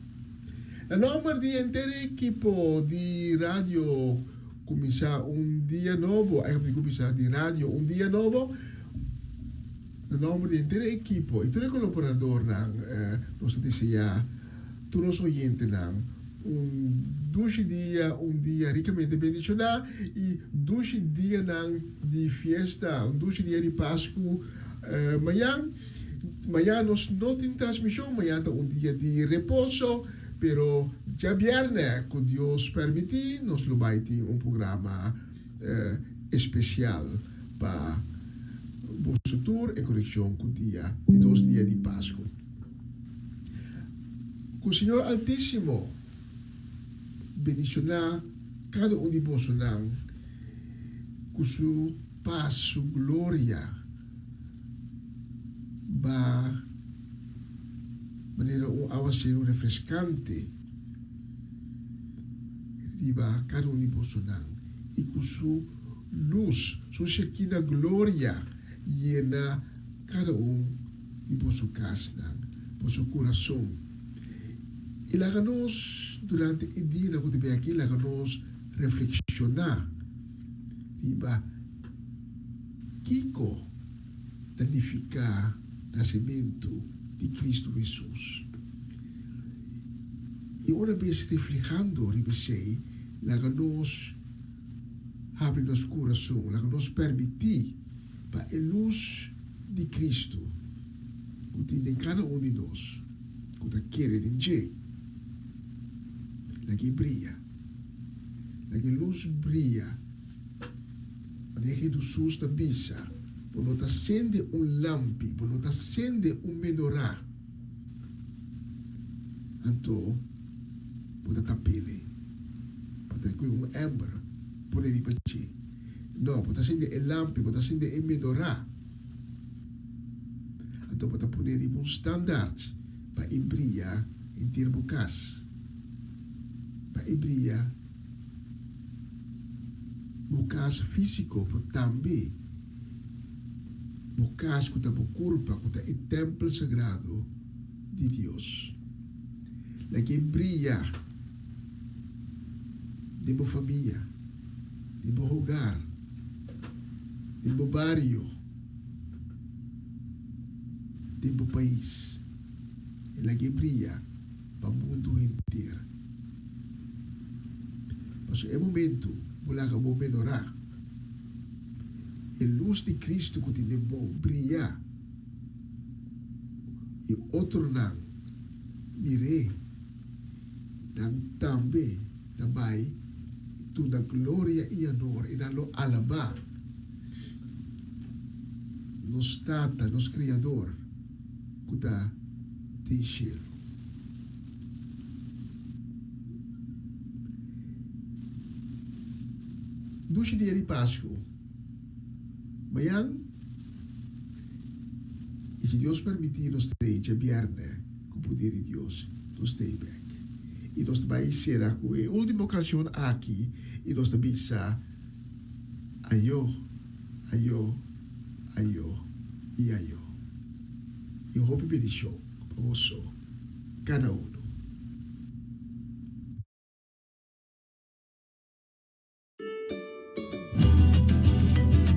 Na nomber di henter e ekipo di Radio Cuminsa un Dia Nobo, ay di cuminsa di Radio Un Dia Nobo, na nomber di henter e ekipo y tur e colaboradornan nos ta desea tur nos oyentenan un dushi dia, un dia ricamente bendiciona y dushi dianan di fiesta, un dushi dia di Pascu mañan. Mañan nos no tin transmision, mañan ta un dia di reposo, pero djabierne, cu Dios permiti, nos lo bay tin un programa especial pa boso tur en conexion cu dia di dos dia di Pascu. Cu Señor Altisimo bendiciona cada un di bosonan cu su paz, su gloria. Ba manera un awaseru refreskante riba kada un di bosonan, i ku su lus, su shekina gloria yena kada un di boso kasnan, boso kurason. I laga nos durante e dianan ku ta bin aki, laga nos reflekshoná riba Kiko ta nifiká nasementu di Kristu Hesus? I ora bes reflehando riba esei, laga nos habri nos kurason, laga nos permití pa e lus di Kristu ku tin den kada un di nos ku ta kere den dje, laga e bria, laga e lus bria. Manera Hesus ta bisa, Bo no ta sende un lampi, bo no ta sende un menorá. Anto bo ta tap'ele. Bo ta kohe un ember pone riba dje. No, bo ta sende e lampi, bo ta sende e menorá. Anto bo ta pone riba un standaard pa e bria henter bo kas, pa e bria bo kas físiko, pero tambe bo kas ku ta bo kurpa, ku ta e tèmpel sagrado di Dios. Laga e bria den bo famia, den bo hogar, den bo bario, den bo pais. E laga e bria pa mundu henter. Pasobra e momentu bo laga bo menorá, e lus di Cristo cu tin den bo bria y otronan mir'é, nan tambe ta bai duna gloria y honor y nan lo alabá nos Tata, nos Criador cu ta den cielo. Dushi dia di Pasku. Mañan, i si Dios permití nos ta ei djabièrnè ku poder di Dios, nos ta ei bèk. I nos ta bai sera ku e último kanshon aki i nos ta bisa, Ayo, ayo, ayo i ayo. I hopi bendishon pa boso kada unu.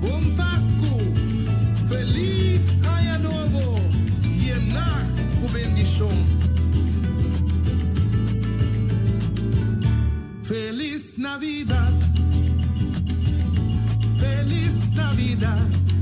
Bon Pasku! Felis Aña Nobo yená ku bendishon! Felis Navidat! Felis Navidat!